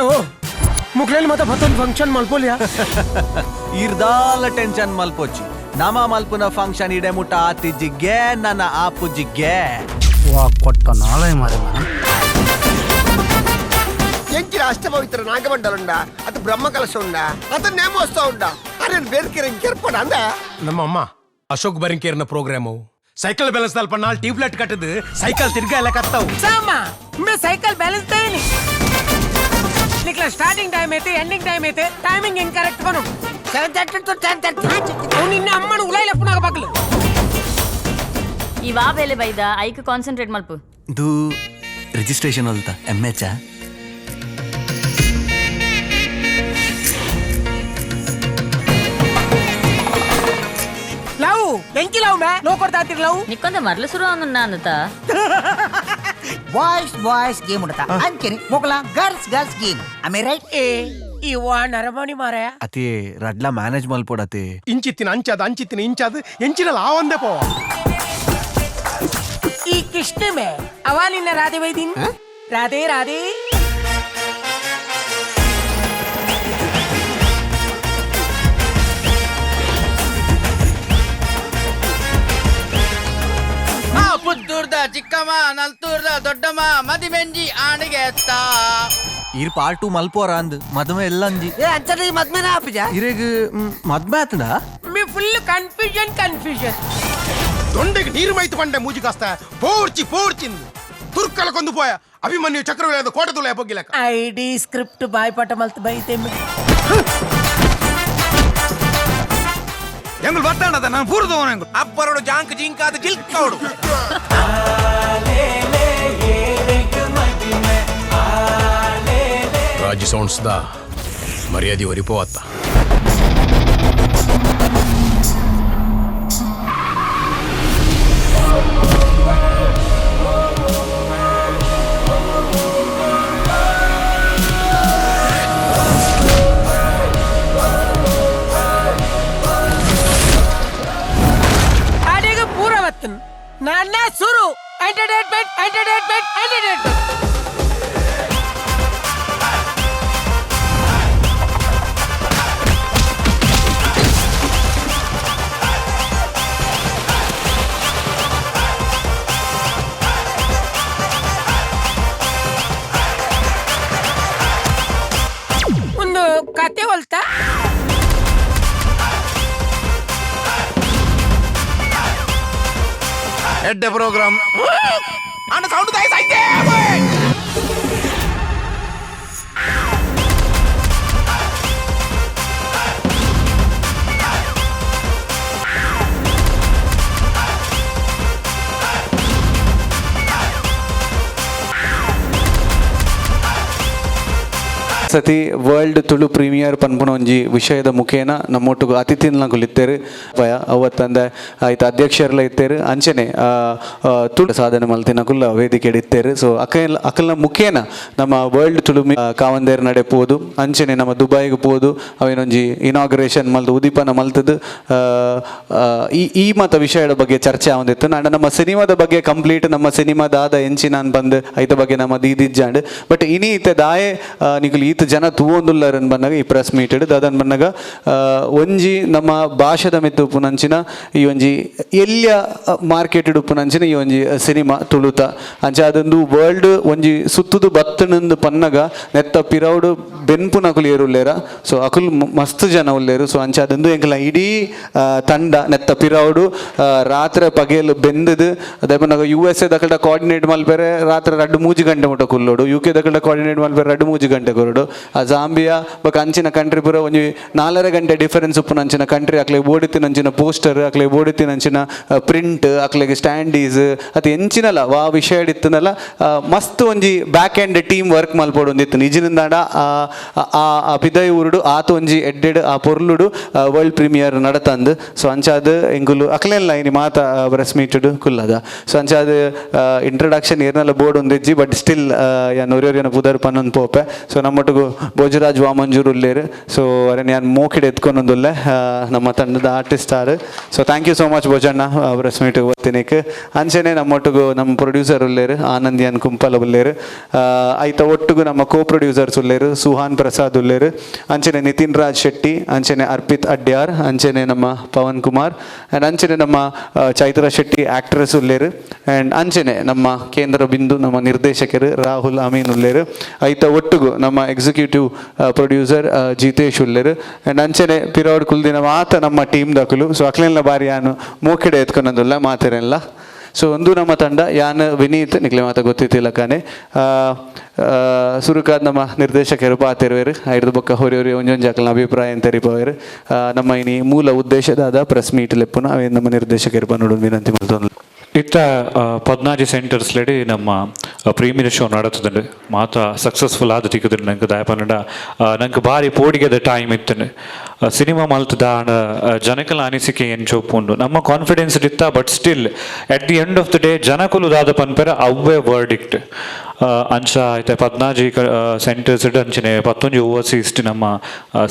ಓ ಮುಕ್ಲೇಲಿ ಮಾತ ಬತ್ತೊಂದು function ಮಲ್ಪೋಲಿಯಾ? ಇರ್ದಾಲ tension ಮಲ್ಪೊಚ್ಚಿ, ನಮ ಮಲ್ಪುನ ಫಂಕ್ಷನ್ ಇಡೆ ಮುಟ್ಟ ಆತಿಜ್ಜಿಗೆ ನನ್ನ ಆಪುಜಿಗೆ. ವಾ ಕೊಟ್ಟ ನಾಳೆ ಮಾರೆ. ಎಂಚಿನ ಅಷ್ಟಪವಿತ್ರ ನಾಗಮಂಡಲ ಉಂಡ, ಅದು ಬ್ರಹ್ಮ ಕಲಶ ಉಂಡ, ಅದು ನೇಮೋತ್ಸವ ಉಂಡ, ಅರೆ ಬೇರ್ಕೆರೆ ಕೆರ್ಪಡ ಅಂದ. ನಮ್ಮ ಅಮ್ಮ ಅಶೋಕ್ ಬರಿಂಕೇರ್ನ programme cycle balance ದಲ್ಪ ನಾಲ್ ಟ್ಯೂಬ್ಲೈಟ್ ಕಟ್ಟದು ಸೈಕಲ್ ತಿರ್ಗಾ ಎಲ್ಲ ಕತ್ತಾವು. ಸಾಮ ಮೇ ಸೈಕಲ್ ಬ್ಯಾಲೆನ್ಸ್ ತೇನಿ. ನಿಕ್ಲ ಸ್ಟಾರ್ಟಿಂಗ್ ಟೈಮ್ ಐತೆ, ಎಂಡಿಂಗ್ ಟೈಮ್ ಐತೆ, ಟೈಮಿಂಗ್ ಹೆಂಗ್ ಕರೆಕ್ಟ್ ಬನು? 7:30 ಟು 10:30. ಅವ್ನು ನಿನ್ನ ಅಮ್ಮನ ಉಲಾಯಿಲ ಪುನಾಗ ಬಾಗ್ಲು. ಈ ವಾ ಬೇಲೆ ಬೈದ ಐಕ್ ಕಾನ್ಸಂಟ್ರೇಟ್ ಮಲ್ಪು. ಇದು ರಿಜಿಸ್ಟ್ರೇಷನ್ ಅಲ್ತ ಎಮ್ ಎಚ್. Love ಬೆಂಕಿ ಲವ್ ಮೇ ಲೋ ಕೊಡ್ತಾ ಲವ್. ನಿಕ್ಕೊಂದ ಮರ್ಲು ಶುರು ಅವನು ಅನ್ನತ. Boys boys game ಉಂಡತ ಅಂಚೆನೆ ಮೊಗಲ girls girls game ಆಮೆ ರೈಟ್? ಏ ಇವ ನರಮಣಿ ಮಾರಾಯ. ಅತಿ ರಡ್ಲ ಮ್ಯಾನೇಜ್ ಮಲ್ಪೊಡತಿ. ಇಂಚಿತ್ತಿನ ಅಂಚಾದ ಅಂಚಿತ್ತಿನ ಇಂಚಾದ ಎಂಚಿನಲ್ಲ ಆ ಒಂದೇ ಪೋ. ಈ ಕೃಷ್ಣ ಮೇ ಅವ ನಿನ್ನ ರಾಧೆ ಬೈದಿನ್ ರಾಧೆ ರಾಧೆ. ಪುತ್ತೂರ್ದ ಚಿಕ್ಕಮ್ಮ, ನಲ್ತೂರ್ದ ದೊಡ್ಡಮ್ಮ, ಮದಿಮೆಂಜಿ ಆಣಿಗೆ ಎತ್ತ. ಇರ್ ಪಾರ್ಟ್ ಟು ಮಲ್ಪೋರ ಅಂದ್ ಮದುವೆ ಎಲ್ಲ ಅಂಜಿ. ಏ ಅಂಚನೆ ಮದ್ಮೆನ ಆಪಿಜ. ಇರೆಗ್ ಮದ್ಮೆ ಆತದ? ಮಿ full confusion confusion. ದೊಂಡೆಗೆ ನೀರು ಮೈತು ಪಂಡೆ ಮೂಜಿ ಕಾಸ್ತ ಪೋರ್ಚಿ ಪೋರ್ಚಿಂದು ತುರ್ಕಲ ಕೊಂದು ಪೋಯ ಅಭಿಮನ್ಯು ಚಕ್ರವ್ಯೂಹದ ಕೋಟದುಲ ಬೊಗ್ಗಿಲಕ. I D script ಬಾಯ್ಪಾಠ ಮಲ್ತ್ ಬೈತೆ. ಎಂಗುಲ್ ಬರ್ತಾಂಡದ ನಾನು ಪೂರ್ದವನು ಎಂಗುಲ್ ಅಪ್ಪರೋಡು ಜಾಂಕ್ ಜಿಂಕಾದ ಜಿಲ್ಕೌಡು. ರಾಜಿ ಸೌಂಡ್ಸ್ the ಮರ್ಯಾದೆ ಒರಿಪೋವತ್ತ. ಅಡಿಗೆ ಪೂರ ಬತ್ತನ್ ನನ್ನ ಸುರು entertainment entertainment entertainment. ಒಂದು ಕತೆ ಹೊಲ್ತಾ. ಎಡ್ಡೆ ಪ್ರೋಗ್ರಾಮ್ ಅಣ್ಣ ಸೌಂಡ್ ತಾಯಿ ಸಾಯ್ತೆ. ಸತಿ ವರ್ಲ್ಡ್ ತುಳು ಪ್ರೀಮಿಯರ್ ಪನ್ಪುನ ಒಂಜಿ ವಿಷಯದ ಮುಖೇನ ನಮ್ಮೊಟ್ಟುಗು ಅತಿಥಿನ ಕುಲಿತ್ತೇರು ಭಯ ಅವತ್ತಂದೆ ಆಯ್ತು ಅಧ್ಯಕ್ಷರ್ಲ ಇತ್ತೇರು ಅಂಚನೆ ಆ, ಆ, ತುಳು ಸಾಧನೆ ಮಲ್ತಿನ ಕುಲ್ಲ ವೇದಿಕೆ ಇತ್ತೇರು. ಸೊ ಅಕಲ್ ಅಕಲ್ನ ಮುಖೇನ ನಮ್ಮ ವರ್ಲ್ಡ್ ತುಳು ಕಾವಂದೇರ್ ನಡೆ ಪೋದು ಅಂಚನೆ ನಮ್ಮ ದುಬೈಗೆ ಪೋದು ಅವೇನೊಂಜಿ ಇನಾಗ್ರೇಷನ್ ಮಲ್ತು ಉದೀಪನ ಮಲ್ತದು ಆ, ಆ, ಈ ಈ ಮತ ವಿಷಯದ ಬಗ್ಗೆ ಚರ್ಚೆ ಆವೊಂದಿತ್ತು. ನಾಂಡ ನಮ್ಮ ಸಿನಿಮಾದ ಬಗ್ಗೆ ಕಂಪ್ಲೀಟ್ ನಮ್ಮ ಸಿನಿಮಾದಾದ ಎಂಚಿನ ಬಂದು ಐತ ಬಗ್ಗೆ ನಮ್ಮ ದೀದಿಜ್ಜಾಂಡ್. ಬಟ್ ಇನಿ ಇತ್ತೆ ದಾಯೆ ನಿಕುಲು ಈತ ಜನ ತೂವೊಂದುಲ್ಲರನ್ ಬಂದಾಗ ಈ ಪ್ರೆಸ್ ಮೀಟೆಡ್ ದಾದನ್ ಬಂದಾಗ ಒಂಜಿ ನಮ್ಮ ಭಾಷೆದ ಮಿತ್ತು ಉಪ್ಪುನಂಚಿನ ಈ ಒಂಜಿ ಎಲ್ಯ ಮಾರ್ಕೆಟ್ ಉಪ್ಪುನಂಚಿನ ಈ ಒಂಜಿ ಸಿನಿಮಾ ತುಳುತ ಅಂಚ ಅದೊಂದು ವರ್ಲ್ಡ್ ಒಂಜಿ ಸುತ್ತುದು ಬತ್ತಣಂದು ಪನ್ನಗ ನೆತ್ತ ಪಿರೌಡು ಬೆನ್ಪುನಕುಲು ಏರುಲ್ಲೇರ. ಸೊ ಅಕುಲು ಮಸ್ತ್ ಜನ ಉಲ್ಲೇರು. ಸೊ ಅಂಚ ಅದೊಂದು ಎಂಕಲ ಇಡೀ ತಂಡ ನೆತ್ತ ಪಿರೌಡು ರಾತ್ರೆ ಪಗೆಲ್ ಬೆಂದದು ಅದೇ ಪನ್ನಗ ಯು ಎಸ್ ಎ ದಕಲ್ಡ ಕೋಆರ್ಡಿನೇಟ್ ಮಲ್ಪೆರೆ ರಾತ್ರೆ ರಡ್ಡು ಮೂಜಿ ಗಂಟೆ ಮುಟ್ಟ ಕುಲ್ಲೋಡು, ಯು ಕೆ ದಕಲ್ಡ ಕೋಆರ್ಡಿನೇಟ್ ಮಲ್ಪೆರೆ ರಡ್ಡು ಮೂಜಿ ಗಂಟೆ ಕೊರಡು, ಆ ಜಾಂಬಿಯಾ ಬೊಕ ಅಂಚಿನ ಕಂಟ್ರಿ ಪೂರ ಒಂಜಿ ನಾಲರೆ ಗಂಟೆ ಡಿಫರೆನ್ಸ್ ಉಪ್ಪುನ ಅಂಚಿನ ಕಂಟ್ರಿ ಅಕ್ಲೆ ಬೋಡಿತ್ತಿನಂಚಿನ ಪೋಸ್ಟರ್ ಅಕ್ಲೆ ಬೋಡಿತ್ತಿನಂಚಿನ ಪ್ರಿಂಟ್ ಅಕ್ಲೆಗ್ ಸ್ಟ್ಯಾಂಡೀಸ್ ಅತ್ ಎಂಚಿನಲ ವಾ ವಿಷಯ ಇತ್ತನಲ್ಲ ಮಸ್ತ್ ಒಂಜಿ back end team work ಮಲ್ಪೊಡು ಒಂದಿತ್ತು. ನಿಜಿನಿಂದಾಂಡ ಆ ಆ ಆ ಪಿದೈ ಊರುಡು ಆತ ಒಂಜಿ ಎಡ್ಡೆಡ್ ಆ ಪೊರ್ಲುಡು ವರ್ಲ್ಡ್ ಪ್ರೀಮಿಯರ್ ನಡತಂದು. ಸೊ ಅಂಚಾದ್ ಎಂಕುಲು ಅಕ್ಲೆಲ್ಲ ಇನಿ ಮಾತ ಪ್ರೆಸ್ ಮೀಟುಡು ಕುಲ್ಲದ. ಸೊ ಅಂಚಾದ್ ಇಂಟ್ರಡಕ್ಷನ್ ಏರ್ನಲ್ಲ ಬೋರ್ಡ್ ಒಂದಿಜ್ಜಿ, ಬಟ್ ಸ್ಟಿಲ್ ಯಾನ್ ಒರಿಯೊರಿಯನ ಪುದರ್ ಪನ್ನೊಂದು ಪೋಪೆ. ಸೊ ನಮ್ಮೊಟ್ಟಿಗೆ ಭೋಜರಾಜ್ ವಾಮಂಜೂರ್ ಉಲ್ಲೇರು. ಸೊ ಅರೆ ಯಾನ್ ಮೋಕಿಡ್ ಎತ್ಕೊಂಡೊಂದುಲ್ಲೆ, ನಮ್ಮ ತಂಡದ ಆರ್ಟಿಸ್ಟ್ ಆರು. So thank you so much Bhojanna, press meet ಒತ್ತಿನಿಕ್. ಅಂಚೆನೆ ನಮ್ಮೊಟ್ಟಿಗೂ ನಮ್ಮ ಪ್ರೊಡ್ಯೂಸರ್ ಉಲ್ಲೇರು, ಆನಂದ್ ಯಾನ್ ಕುಂಪಲ ಉಲ್ಲೇರು. ಐತ ಒಟ್ಟುಗು ನಮ್ಮ ಕೋ ಪ್ರೊಡ್ಯೂಸರ್ಸ್ ಉಲ್ಲೇರು, ಸುಹಾನ್ ಪ್ರಸಾದ್ ಉಲ್ಲೇರು, ಅಂಚೆನೆ ನಿತಿನ್ ರಾಜ್ ಶೆಟ್ಟಿ, ಅಂಚೆನೆ ಅರ್ಪಿತ್ ಅಡ್ಯಾರ್, ಅಂಚೆನೆ ನಮ್ಮ ಪವನ್ ಕುಮಾರ್ ಆ್ಯಂಡ್ ಅಂಚೆನೆ ನಮ್ಮ ಚೈತ್ರ ಶೆಟ್ಟಿ ಆಕ್ಟ್ರೆಸ್ ಉಲ್ಲೇರು. ಆ್ಯಂಡ್ ಅಂಚೆನೆ ನಮ್ಮ ಕೇಂದ್ರ ಬಿಂದು ನಮ್ಮ ನಿರ್ದೇಶಕರು ರಾಹುಲ್ ಅಮೀನ್ ಉಲ್ಲೇರು. ಐತ ಒಟ್ಟುಗು ನಮ್ಮ ಎಕ್ಸಿಕ್ಯೂಟಿವ್ ಪ್ರೊಡ್ಯೂಸರ್ ಜಿತೇಶ್ ಉಲ್ಲೇರು. ಆ್ಯಂಡ್ ಅಂಚೆನೆ ಪಿರೋಡ್ ಕುಲ್ದಿನ ಮಾತ ನಮ್ಮ ಟೀಮ್ ದಕುಲು. ಸೊ ಅಕ್ಲೆಲ್ಲ ಬಾರಿ ಯಾನು ಮೋಕೆಡೆ ಎತ್ಕೊಂಡಂದುಲ್ಲ ಮಾತೆರೆಲ್ಲ. ಸೊ ಒಂದು ನಮ್ಮ ತಂಡ, ಯಾನ್ ವಿನೀತ್, ನಿಕ್ಲೆ ಮಾತ ಗೊತ್ತಿತ್ತಿಲ್ಲ ಕಾನೆ. ಸುರುಕಾದ್ ನಮ್ಮ ನಿರ್ದೇಶಕರು ಪಾತೆರುವೆರು. ಐಡ್ದು ಬೊಕ್ಕ ಹೊರಿ ಹೊರಿ ಒಂಜೊಂಜಿ ಅಕ್ಲೆನ ಅಭಿಪ್ರಾಯ ತೆರಿಪವೆರು. ನಮ್ಮ ಇನಿ ಮೂಲ ಉದ್ದೇಶದಾದ ಪ್ರೆಸ್ ಮೀಟ್ ಲೆಪ್ಪುನ ಅವೇ ನಮ್ಮ ನಿರ್ದೇಶಕರು ಪನೊಡು ವಿನಂತಿ ಮಲ್ತೊಂದು. ಇತ್ತ 16 ಸೆಂಟರ್ಸ್ ಲೆಡಿ ನಮ್ಮ ಪ್ರೀಮಿಯರ್ ಶೋ ನಡತದಂಡು. ಮಾತ ಸಕ್ಸಸ್ಫುಲ್ ಆದ ತಿಕ್ಕುದುಂಡು. ನಂಗೆ ದಾಯಪನಡ ನಂಗೆ ಭಾರಿ ಪೋಡಿಗೆದ ಟೈಮ್ ಇತ್ತಂಡು. ಸಿನಿಮಾ ಮಲ್ತದ ಜನಕಲ ಅನಿಸಿಕೆ ಎಂಚೊಪ್ಪುಂಡು, ನಮ್ಮ ಕಾನ್ಫಿಡೆನ್ಸ್ ಇತ್ತ. But still at the end of the day ಜನಕುಲು ದಾದ ಪನ್ಪೆರ ಅವ್ವೇ ವರ್ಡಿಕ್ಟ್. ಅಂಚ ಐತೆ 16 ಸೆಂಟರ್ಸ್ ಅಂಚನೆ 11 ಓವರ್ಸೀಸ್ ನಮ್ಮ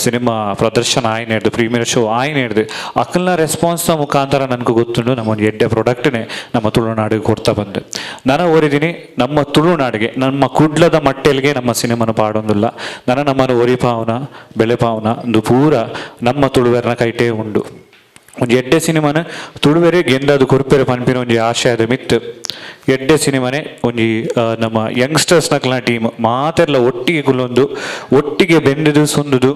ಸಿನಿಮಾ ಪ್ರದರ್ಶನ ಆಯ್ನ ಹಿಡ್ದು, ಪ್ರೀಮಿಯರ್ ಶೋ ಆಯ್ನ ಹಿಡ್ದು, ಅಕಲ್ನ ರೆಸ್ಪಾನ್ಸ್ನ ಮುಖಾಂತರ ನನಗೆ ಗೊತ್ತುಂಡು ನಮ್ಮ ಒಂದು ಎಡ್ಡೆ ಪ್ರಾಡಕ್ಟ್ನೇ ನಮ್ಮ ತುಳುನಾಡಿಗೆ ಕೊಡ್ತಾ ಬಂದೆ. ನಾನು ಓರಿದ್ದೀನಿ ನಮ್ಮ ತುಳುನಾಡಿಗೆ, ನಮ್ಮ ಕುಡ್ಲದ ಮಟ್ಟೆಲ್ಗೆ ನಮ್ಮ ಸಿನಿಮಾನ ಪಾಡೊಂದಿಲ್ಲ. ನನ್ನ ನಮ್ಮನ್ನು ಒರಿಪಾವನ ಬೆಳೆಪಾವನ ಒಂದು ಪೂರ ನಮ್ಮ ತುಳುವೆರ್ನ ಕೈಟೇ ಉಂಡು. ಒಂಜಿ ಎಡ್ಡೆ ಸಿನಿಮಾನ ತುಳುವೆರೆ ಗೆಂದಾದು ಕೊರ್ಪೆರೆ ಪನ್ಪಿನ ಒಂಜಿ ಆಶಯದ ಮಿತ್ತು ಎಡ್ಡೆ ಸಿನಿಮಾನೆ ಒಂಜಿ ನಮ್ಮ ಯಂಗ್ಸ್ಟರ್ಸ್ ನಕ್ಲನ ಟೀಮ್ ಮಾತೆರ್ಲ ಒಟ್ಟಿಗೆ ಕುಲ್ಲೊಂದು, ಒಟ್ಟಿಗೆ ಬೆಂದಿದು ಸುಂದುದು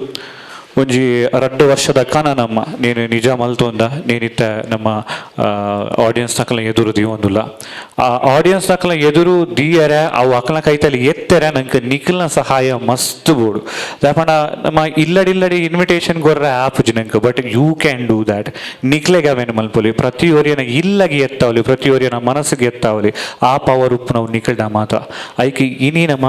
ಒಂಜಿ 2 ವರ್ಷದ ಕನ ನಮ್ಮ ನೀನು ನಿಜ ಮಲ್ತೊಂದ ನೀನಿತ್ತ ನಮ್ಮ ಆಡಿಯನ್ಸ್ ನಕಲ ಎದುರು ದೀವೊಂದುಲ್ಲ. ಆ ಆಡಿಯನ್ಸ್ ನಕಲ ಎದುರು ದೀಯರೆ ಅವು ಅಕಲ ಕೈತಲ್ಲಿ ಎತ್ತೆರೆ ನಂಗೆ ನಿಖಲ್ನ ಸಹಾಯ ಮಸ್ತ್ ಬೋಡು. ದಾಪಂಡ ನಮ್ಮ ಇಲ್ಲಡಿಲ್ಲಡಿ ಇನ್ವಿಟೇಷನ್ ಕೊರ್ರೆ ಆಪುಜಿ ನಂಗೆ, but you can do that. ನಿಕ್ಲೆಗೆ ಅವೇನು ಮಲ್ಪೊಲಿ, ಪ್ರತಿಯೊರಿಯನ ಇಲ್ಲಗೆ ಎತ್ತಾವಲಿ, ಪ್ರತಿಯೊರಿಯನ ಮನಸ್ಸಿಗೆ ಎತ್ತಾವಲಿ. ಆ ಪವರ್ ಉಪ್ಪು ನಾವು ನಿಖಲ್ಡ ಮಾತ ಐಕೆ ಇನಿ ನಮ್ಮ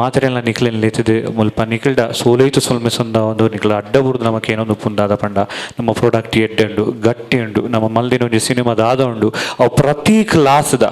ಮಾತ್ರೆಲ್ಲ ನಿಖಲೆನ್ ಲೇತಿದೆ ಮುಲ್ಪ ನಿಖಲ್ಡ ಸೋಲೈತು ಸೊಲ್ಮೆ ಸೊಂದ ಒಂದು ನಿಖಲ ಅಡ್ಡ ಬುರ್ದು ನಮಕ್ ಏನೊಂದು ಪುಂದಾದ ಪಂಡ ನಮ್ಮ ಪ್ರಾಡಕ್ಟ್ ಎಡ್ಡೆ ಉಂಡು, ಗಟ್ಟಿ ಉಂಡು, ನಮ್ಮ ಮಲ್ದಿನ ಒಂಜಿ ಸಿನಿಮಾ ದಾದ ಉಂಡು. ಅವು ಪ್ರತಿ ಕ್ಲಾಸ್ದ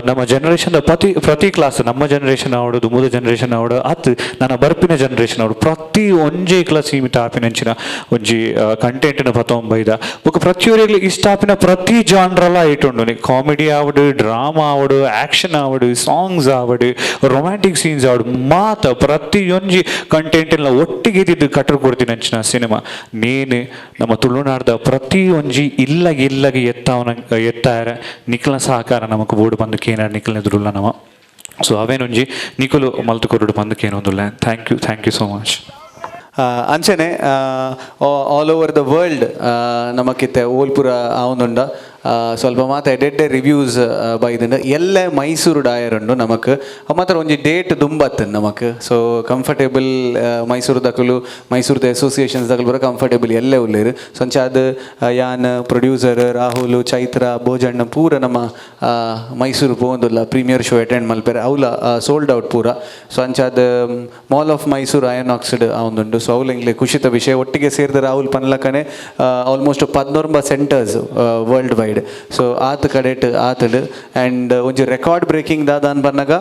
ನಮ್ಮ ಜನರೇಷನ್ ಪ್ರತಿ ಪ್ರತಿ ಕ್ಲಾಸ್, ನಮ್ಮ ಜನರೇಷನ್ ಅವಡು, ದುಮುದ ಜನರೇಷನ್ ಅವಡು, ಅತ್ ನನ್ನ ಬರ್ಪಿನ ಜನರೇಷನ್ ಅವಡು, ಪ್ರತಿ ಒಂಜೇ ಕ್ಲಾಸ್ ಸೀಮಿತ ಆಪಿನಂಚಿನ ಒಂಜಿ ಕಂಟೆಂಟ್ನ ಪತೊಂಬೈದ. ಬೊಕ ಪ್ರತಿಯೊರಿಗ್ಲ ಇಷ್ಟ ಆಪಿನ ಪ್ರತಿ ಜಾನ್ರಲ್ಲ ಇಟ್ಟುಂಡು. ಕಾಮಿಡಿ ಆವಡು, ಡ್ರಾಮಾ ಆವಡು, ಆಕ್ಷನ್ ಆವಡು, ಸಾಂಗ್ಸ್ ಆವಡು, ರೊಮ್ಯಾಂಟಿಕ್ ಸೀನ್ಸ್ ಆವಡು, ಮಾತ ಪ್ರತಿಯೊಂಜಿ ಕಂಟೆಂಟ್ ಎಲ್ಲ ಒಟ್ಟಿಗೆ ಇದ್ದಿದ್ದು ಕಟ್ಟರ್ ಕೊಡ್ತೀನಿ ಅಂಚಿನ ಸಿನಿಮಾ. ನೇನು ನಮ್ಮ ತುಳುನಾಡ್ದ ಪ್ರತಿಯೊಂಜಿ ಇಲ್ಲಗೆ ಇಲ್ಲಗೆ ಎತ್ತಾವನ ಎತ್ತಾರ ನಿಖಲ ಸಹಕಾರ ನಮಕ್ ಬೋರ್ಡ್ ಬಂದು ಕೇನ ನಿಖಲ್ನ ಎದುರುಲ್ಲ ನಮ. ಸೊ ಅವೇನೊಂಜಿ ನಿಕುಲು ಮಲ್ತು ಕೊರಡು ಬಂದು ಕೇನೊಂದುಲ್ಲ. Thank you, thank you so much. ಅಂಚನೆ ಆಲ್ ಓವರ್ the world ನಮಕಿತ್ತೆ ಓಲ್ಪುರ ಆವೊಂದುಂಡ. ಸ್ವಲ್ಪ ಮಾತ ಎಡ್ಡೆಡ್ಡೆ ರಿವ್ಯೂಸ್ ಬೈದುಂಡು. ಎಲ್ಲೆ ಮೈಸೂರು ಡಾಯರ್ ಉಂಡು ನಮಕ್. ಅವು ಮಾತ್ರ ಒಂಜಿ ಡೇಟ್ ದುಂಬತ್ತು ನಮಕ್. ಸೊ ಕಂಫರ್ಟೇಬಲ್ ಮೈಸೂರು ದಕುಲು, ಮೈಸೂರುದ ಅಸೋಸಿಯೇಷನ್ಸ್ ದಕುಲು ಪೂರ ಕಂಫರ್ಟೇಬಲ್ ಎಲ್ಲೆ ಉಲ್ಲೇರು. ಸೊ ಅಂಚಾದ್ ಯಾನ್ ಪ್ರೊಡ್ಯೂಸರ್ ರಾಹುಲ್, ಚೈತ್ರ, ಭೋಜಣ್ಣ ಪೂರ ನಮ್ಮ ಮೈಸೂರು ಪೋವೊಂದುಲ್ಲ ಪ್ರೀಮಿಯರ್ ಶೋ ಅಟೆಂಡ್ ಮಲ್ಪೆರೆ. ಅವ್ಲ ಸೋಲ್ಡ್ ಔಟ್ ಪೂರ. ಸೊ ಅಂಚಾದ್ ಮಾಲ್ ಆಫ್ ಮೈಸೂರು ಐನಾಕ್ಸ್ಡ್ ಆವೊಂದುಂಡು. ಸೊ ಅವ್ಲು ಎಂಕ್ಲೆ ಖುಷಿತ ವಿಷಯ. ಒಟ್ಟಿಗೆ ಸೇರಿದ Rahul ಪನ್ಲಕನೆ almost 19 centres world wide. So ಆತ್ ಕಡೆಟ್ ಆತಡ್. ಆ್ಯಂಡ್ ಒಂಜಿ ರೆಕಾರ್ಡ್ ಬ್ರೇಕಿಂಗ್ ದಾದ ಬನ್ನಗ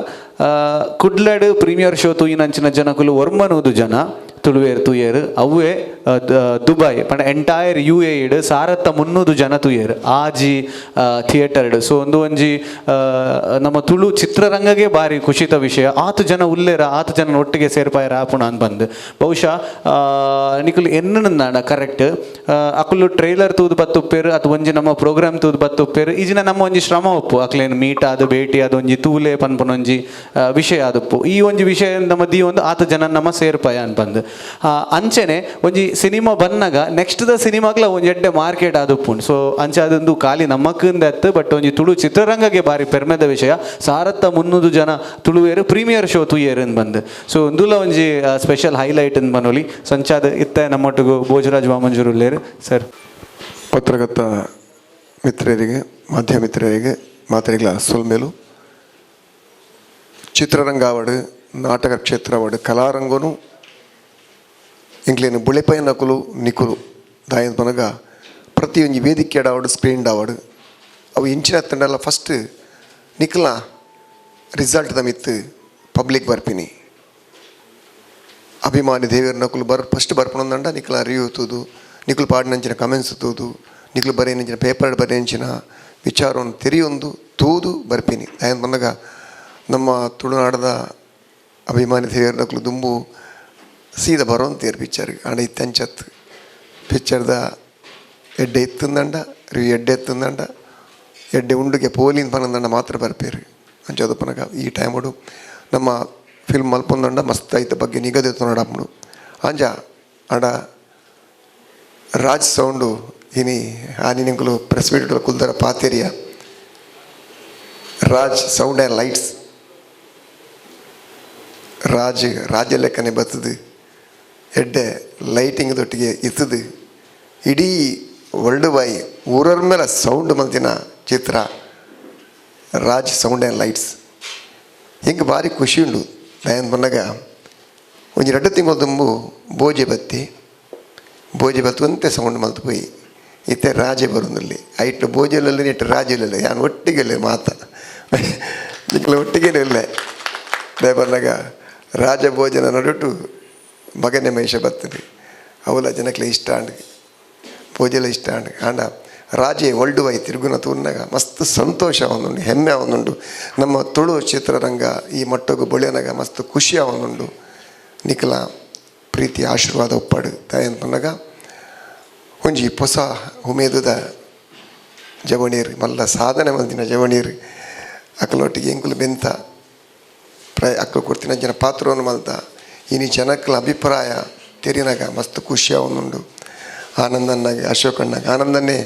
ಕುಡ್ಲಡ್ ಪ್ರೀಮಿಯರ್ ಶೋ ತೂಯಿನಂಚಿನ ಜನಕುಲು 900 ಜನ ತುಳುವೇರು ತೂಯೇರು. ಅವೇ ದುಬೈ ಪಂಡ ಎಂಟೈರ್ ಯುಎಇಡ್ 1300 ಜನ ತೂಯೇರು ಆಜಿ ಥಿಯೇಟರ್ಡ್. ಸೊ ಒಂದು ಒಂಜಿ ನಮ್ಮ ತುಳು ಚಿತ್ರರಂಗಗೆ ಭಾರಿ ಖುಷಿತ ವಿಷಯ. ಆತು ಜನ ಉಲ್ಲೇರ, ಆತು ಜನ ಒಟ್ಟಿಗೆ ಸೇರ್ಪಾಯರ ಆಪುಣ ಅಂತ ಬಂದು ಬಹುಶಃ ನಿಕುಲು ಎನ್ನಂದಾಂಡ ಕರೆಕ್ಟ್ ಅಕುಲು ಟ್ರೈಲರ್ ತೂದು ಬತ್ತುಪ್ಪೇರು ಅಥವಾ ಒಂಜಿ ನಮ್ಮ ಪ್ರೋಗ್ರಾಮ್ ತೂದು ಬತ್ತುಪ್ಪೇರು. ಈಜಿನ ನಮ್ಮ ಒಂಜಿ ಶ್ರಮ ಒಪ್ಪು ಅಕ್ಲೇನು ಮೀಟ್ ಆದ ಭೇಟಿ ಅದು ಒಂಜಿ ತೂಲೆ ಪನ್ಪುನ ಒಂಜಿ ವಿಷಯ ಆದಪ್ಪು. ಈ ಒಂಜಿ ವಿಷಯ ನಮ್ಮ ದಿ ಒಂದು ಆತ ಜನ ನಮ್ಮ ಸೇರ್ಪಾಯ ಅನ್ಪಂದು. ಅಂಚೆನೆ ಒಂಜಿ ಸಿನಿಮಾ ಬನ್ನಗ ನೆಕ್ಸ್ಟ್ ದ ಸಿನಿಮಾಗ್ಲ ಒಂಜಿ ಎಡ್ಡೆ ಮಾರ್ಕೆಟ್ ಆದುಪ್ಪುಂಡು. ಸೊ ಅಂಚೆ ಅದೊಂದು ಖಾಲಿ ನಮ್ಮಕ್ಕಿಂದ ಅತ್ತು, ಬಟ್ ಒಂಜಿ ತುಳು ಚಿತ್ರರಂಗಗೆ ಬಾರಿ ಪೆರ್ಮೆದ ವಿಷಯ. 1300 ಜನ ತುಳುವೇರು ಪ್ರೀಮಿಯರ್ ಶೋ ತೂಯೇರು ಅಂದ್ ಬಂದು. ಸೊ ಒಂದುಲ ಒಂಜಿ ಸ್ಪೆಷಲ್ ಹೈಲೈಟ್ ಅಂದ್ ಬನ್ನೊಲಿ. ಸೊ ಅಂಚಾದ ಇತ್ತೆ ನಮ್ಮೊಟ್ಟಿಗೂ ಭೋಜರಾಜ್ ವಾಮಂಜೂರು ಉಲ್ಲೇರು ಸರ್. ಪತ್ರಕರ್ತ ಮಿತ್ರರಿಗೆ, ಮಾಧ್ಯಮ ಮಿತ್ರರಿಗೆ ಮಾತೆರೆಗ್ಲ ಸೊಲ್ಮೆಲು. ಚಿತ್ರರಂಗ ಆವಡ್, ನಾಟಕ ಕ್ಷೇತ್ರ ಆವಡ್, ಕಲಾರಂಗನು ಎಂಕ್ಲೇನು ಬುಳೆಪೈ ನಕುಲು ನಿಕುಲು. ದಾಯನ್ ಪನಗ ಪ್ರತಿಯೊಂಜಿ ವೇದಿಕೆ ಆವಡ್, ಸ್ಕ್ರೀನ್ ಆವಡ್, ಅವು ಇಂಚಿನ ತಂಡಲ್ಲ ಫಸ್ಟ್ ನಿಕ್ಲ ರಿಸಲ್ಟ್ ದ ಮಿತ್ತು ಪಬ್ಲಿಕ್ ಬರ್ಪಿನಿ. ಅಭಿಮಾನಿ ದೇವೆರ್ನಕುಲು ಬರ್ ಫಸ್ಟ್ ಬರ್ಪಣಂದಂಡ ನಿಕ್ಲ ರಿವ್ಯೂ ತೂದು, ನಿಕ್ಲು ಪಾಡಿನಂಚಿನ ಕಮೆಂಟ್ಸ್ ತೂದು, ನಿಕ್ಲು ಬರೆಯಂಚಿನ ಪೇಪರ್ ಬರೆಯಂಚಿನ ವಿಚಾರವನ್ನು ತೆರೆಯೊಂದು ತೂದು ಬರ್ಪಿನಿ. ದಾಯೆಂದ್ ಪನ್ನಗ ನಮ್ಮ ತುಳುನಾಡದ ಅಭಿಮಾನಿ ದೇವೆರ್ನಕುಲು ದುಂಬು ಸೀದ ಬರೋಂತೇರು ಪಿಕ್ಚರ್. ಆಂಡ ಇತ್ತೆ ಅಂಚತ್ ಪಿಕ್ಚರ್ದ ಎಡ್ಡೆ ಇತ್ತಂದಂಡ ರಿವ್ಯೂ ಎಡ್ಡೆ ಇತ್ತಂದಂಡ ಎಡ್ಡೆ ಉಂಡುಗೆ ಪೋಲಿನ್ ಪನಂದಂಡ ಮಾತ್ರ ಬರ್ಪೇರು. ಅಂಚ ಪನಗ ಈ ಟೈಮುಡು ನಮ್ಮ ಫಿಲ್ಮ್ ಮಲ್ಪೊಂದಂಡ ಮಸ್ತ್ ಐತ ಬಗ್ಗೆ ನಿಗದಿ ತೊನಡಾಪುಂಡು. ಅಂಚ ಆಂಡ ರಾಜ್ ಸೌಂಡು ಇನಿ ಆನಿ ನಿಂಕುಲು ಪ್ರೆಸ್ ಮೀಟ್ ಕುಲ್ದರ ಪಾತೆರಿಯ Raj sound and lights Raj ರಾಜ ಲೆಕ್ಕನೆ ಬತ್ತದು ಎಡ್ಡೆ ಲೈಟಿಂಗ್ ದೊಟ್ಟಿಗೆ ಇತ್ತದು ಇಡೀ ವರ್ಲ್ಡ್ ಬಾಯಿ ಊರರ ಮೇಲೆ ಸೌಂಡ್ ಮಲ್ತಿನ ಚಿತ್ರ ರಾಜ್ sound and lights. ಹಿಂಗೆ ಭಾರಿ ಖುಷಿ ಉಂಡು. ದಾಯೆಂದ್ ಪನ್ನಗ ಒಂಜಿ ರಡ್ಡ್ ತಿಂಗಳು ದುಂಬು ಬೋಜೆ ಬತ್ತಿ ಬೋಜೆ ಬತ್ತುವಂತೆ ಸೌಂಡ್ ಮಲ್ತು ಪೋಯಿ ಇತ್ತೆ ರಾಜೆ ಬರೋದಿಲ್ಲ ಐಟ್ ಬೋಜೆಲಲ್ಲಿ ಇಟ್ಟು ರಾಜೆಲಲ್ಲ ಯಾನ್ ಒಟ್ಟಿಗೆ ಮಾತ ನಿಕ್ಲ ಒಟ್ಟಿಗೆ ಇಲ್ಲ. ದಾಯೆ ಪನ್ನಗ ರಾಜ ಭೋಜನ ನಡುಟು ಮಗನೇ ಮಹೇಶ ಬರ್ತದೆ ಅವಲ ಜನಕ್ಲೆ ಇಷ್ಟ ಆಂಡ್ ಪೂಜೆಲ ಇಷ್ಟ ಆಂಡ್. ಆಂಡ ರಾಜೆ ವರ್ಲ್ಡ್ ವೈ ತಿರುಗುನ ತೂರ್ನಾಗ ಮಸ್ತ್ ಸಂತೋಷ ಒಂದುಂಡು, ಹೆಮ್ಮೆ ಒಂದುಂಡು. ನಮ್ಮ ತುಳು ಚಿತ್ರರಂಗ ಈ ಮಟ್ಟಗು ಬೊಳೆನಾಗ ಮಸ್ತ್ ಖುಷಿ ಒಂದುಂಡು. ನಿಕಲ ಪ್ರೀತಿ ಆಶೀರ್ವಾದ ಒಪ್ಪಾಡು ದಾಯೆಂದ್ ಪನ್ನಗ ಒಂಜಿ ಪೊಸ ಉಮೇದದ ಜವಣೀರ್ ಮಲ್ಲ ಸಾಧನೆ ಮಲ್ದಿನ ಜವಣೀರ್ ಅಕಲೊಟ್ಟಿಗೆ ಎಂಕುಲು ಬೆಂತ ಅಕ್ಕಲು ಕೊಡ್ತಿನ ಜನ ಪಾತ್ರವನ್ನು ಮಲ್ತ ಇನಿ ಜನಕ್ಲ ಅಭಿಪ್ರಾಯ ತೆರಿನಾಗ ಮಸ್ತ್ ಖುಷಿ ಒಂದುಂಡು. ಆನಂದನ್ನಾಗ ಅಶೋಕಣ್ಣಾಗ ಆನಂದನ್ನೇ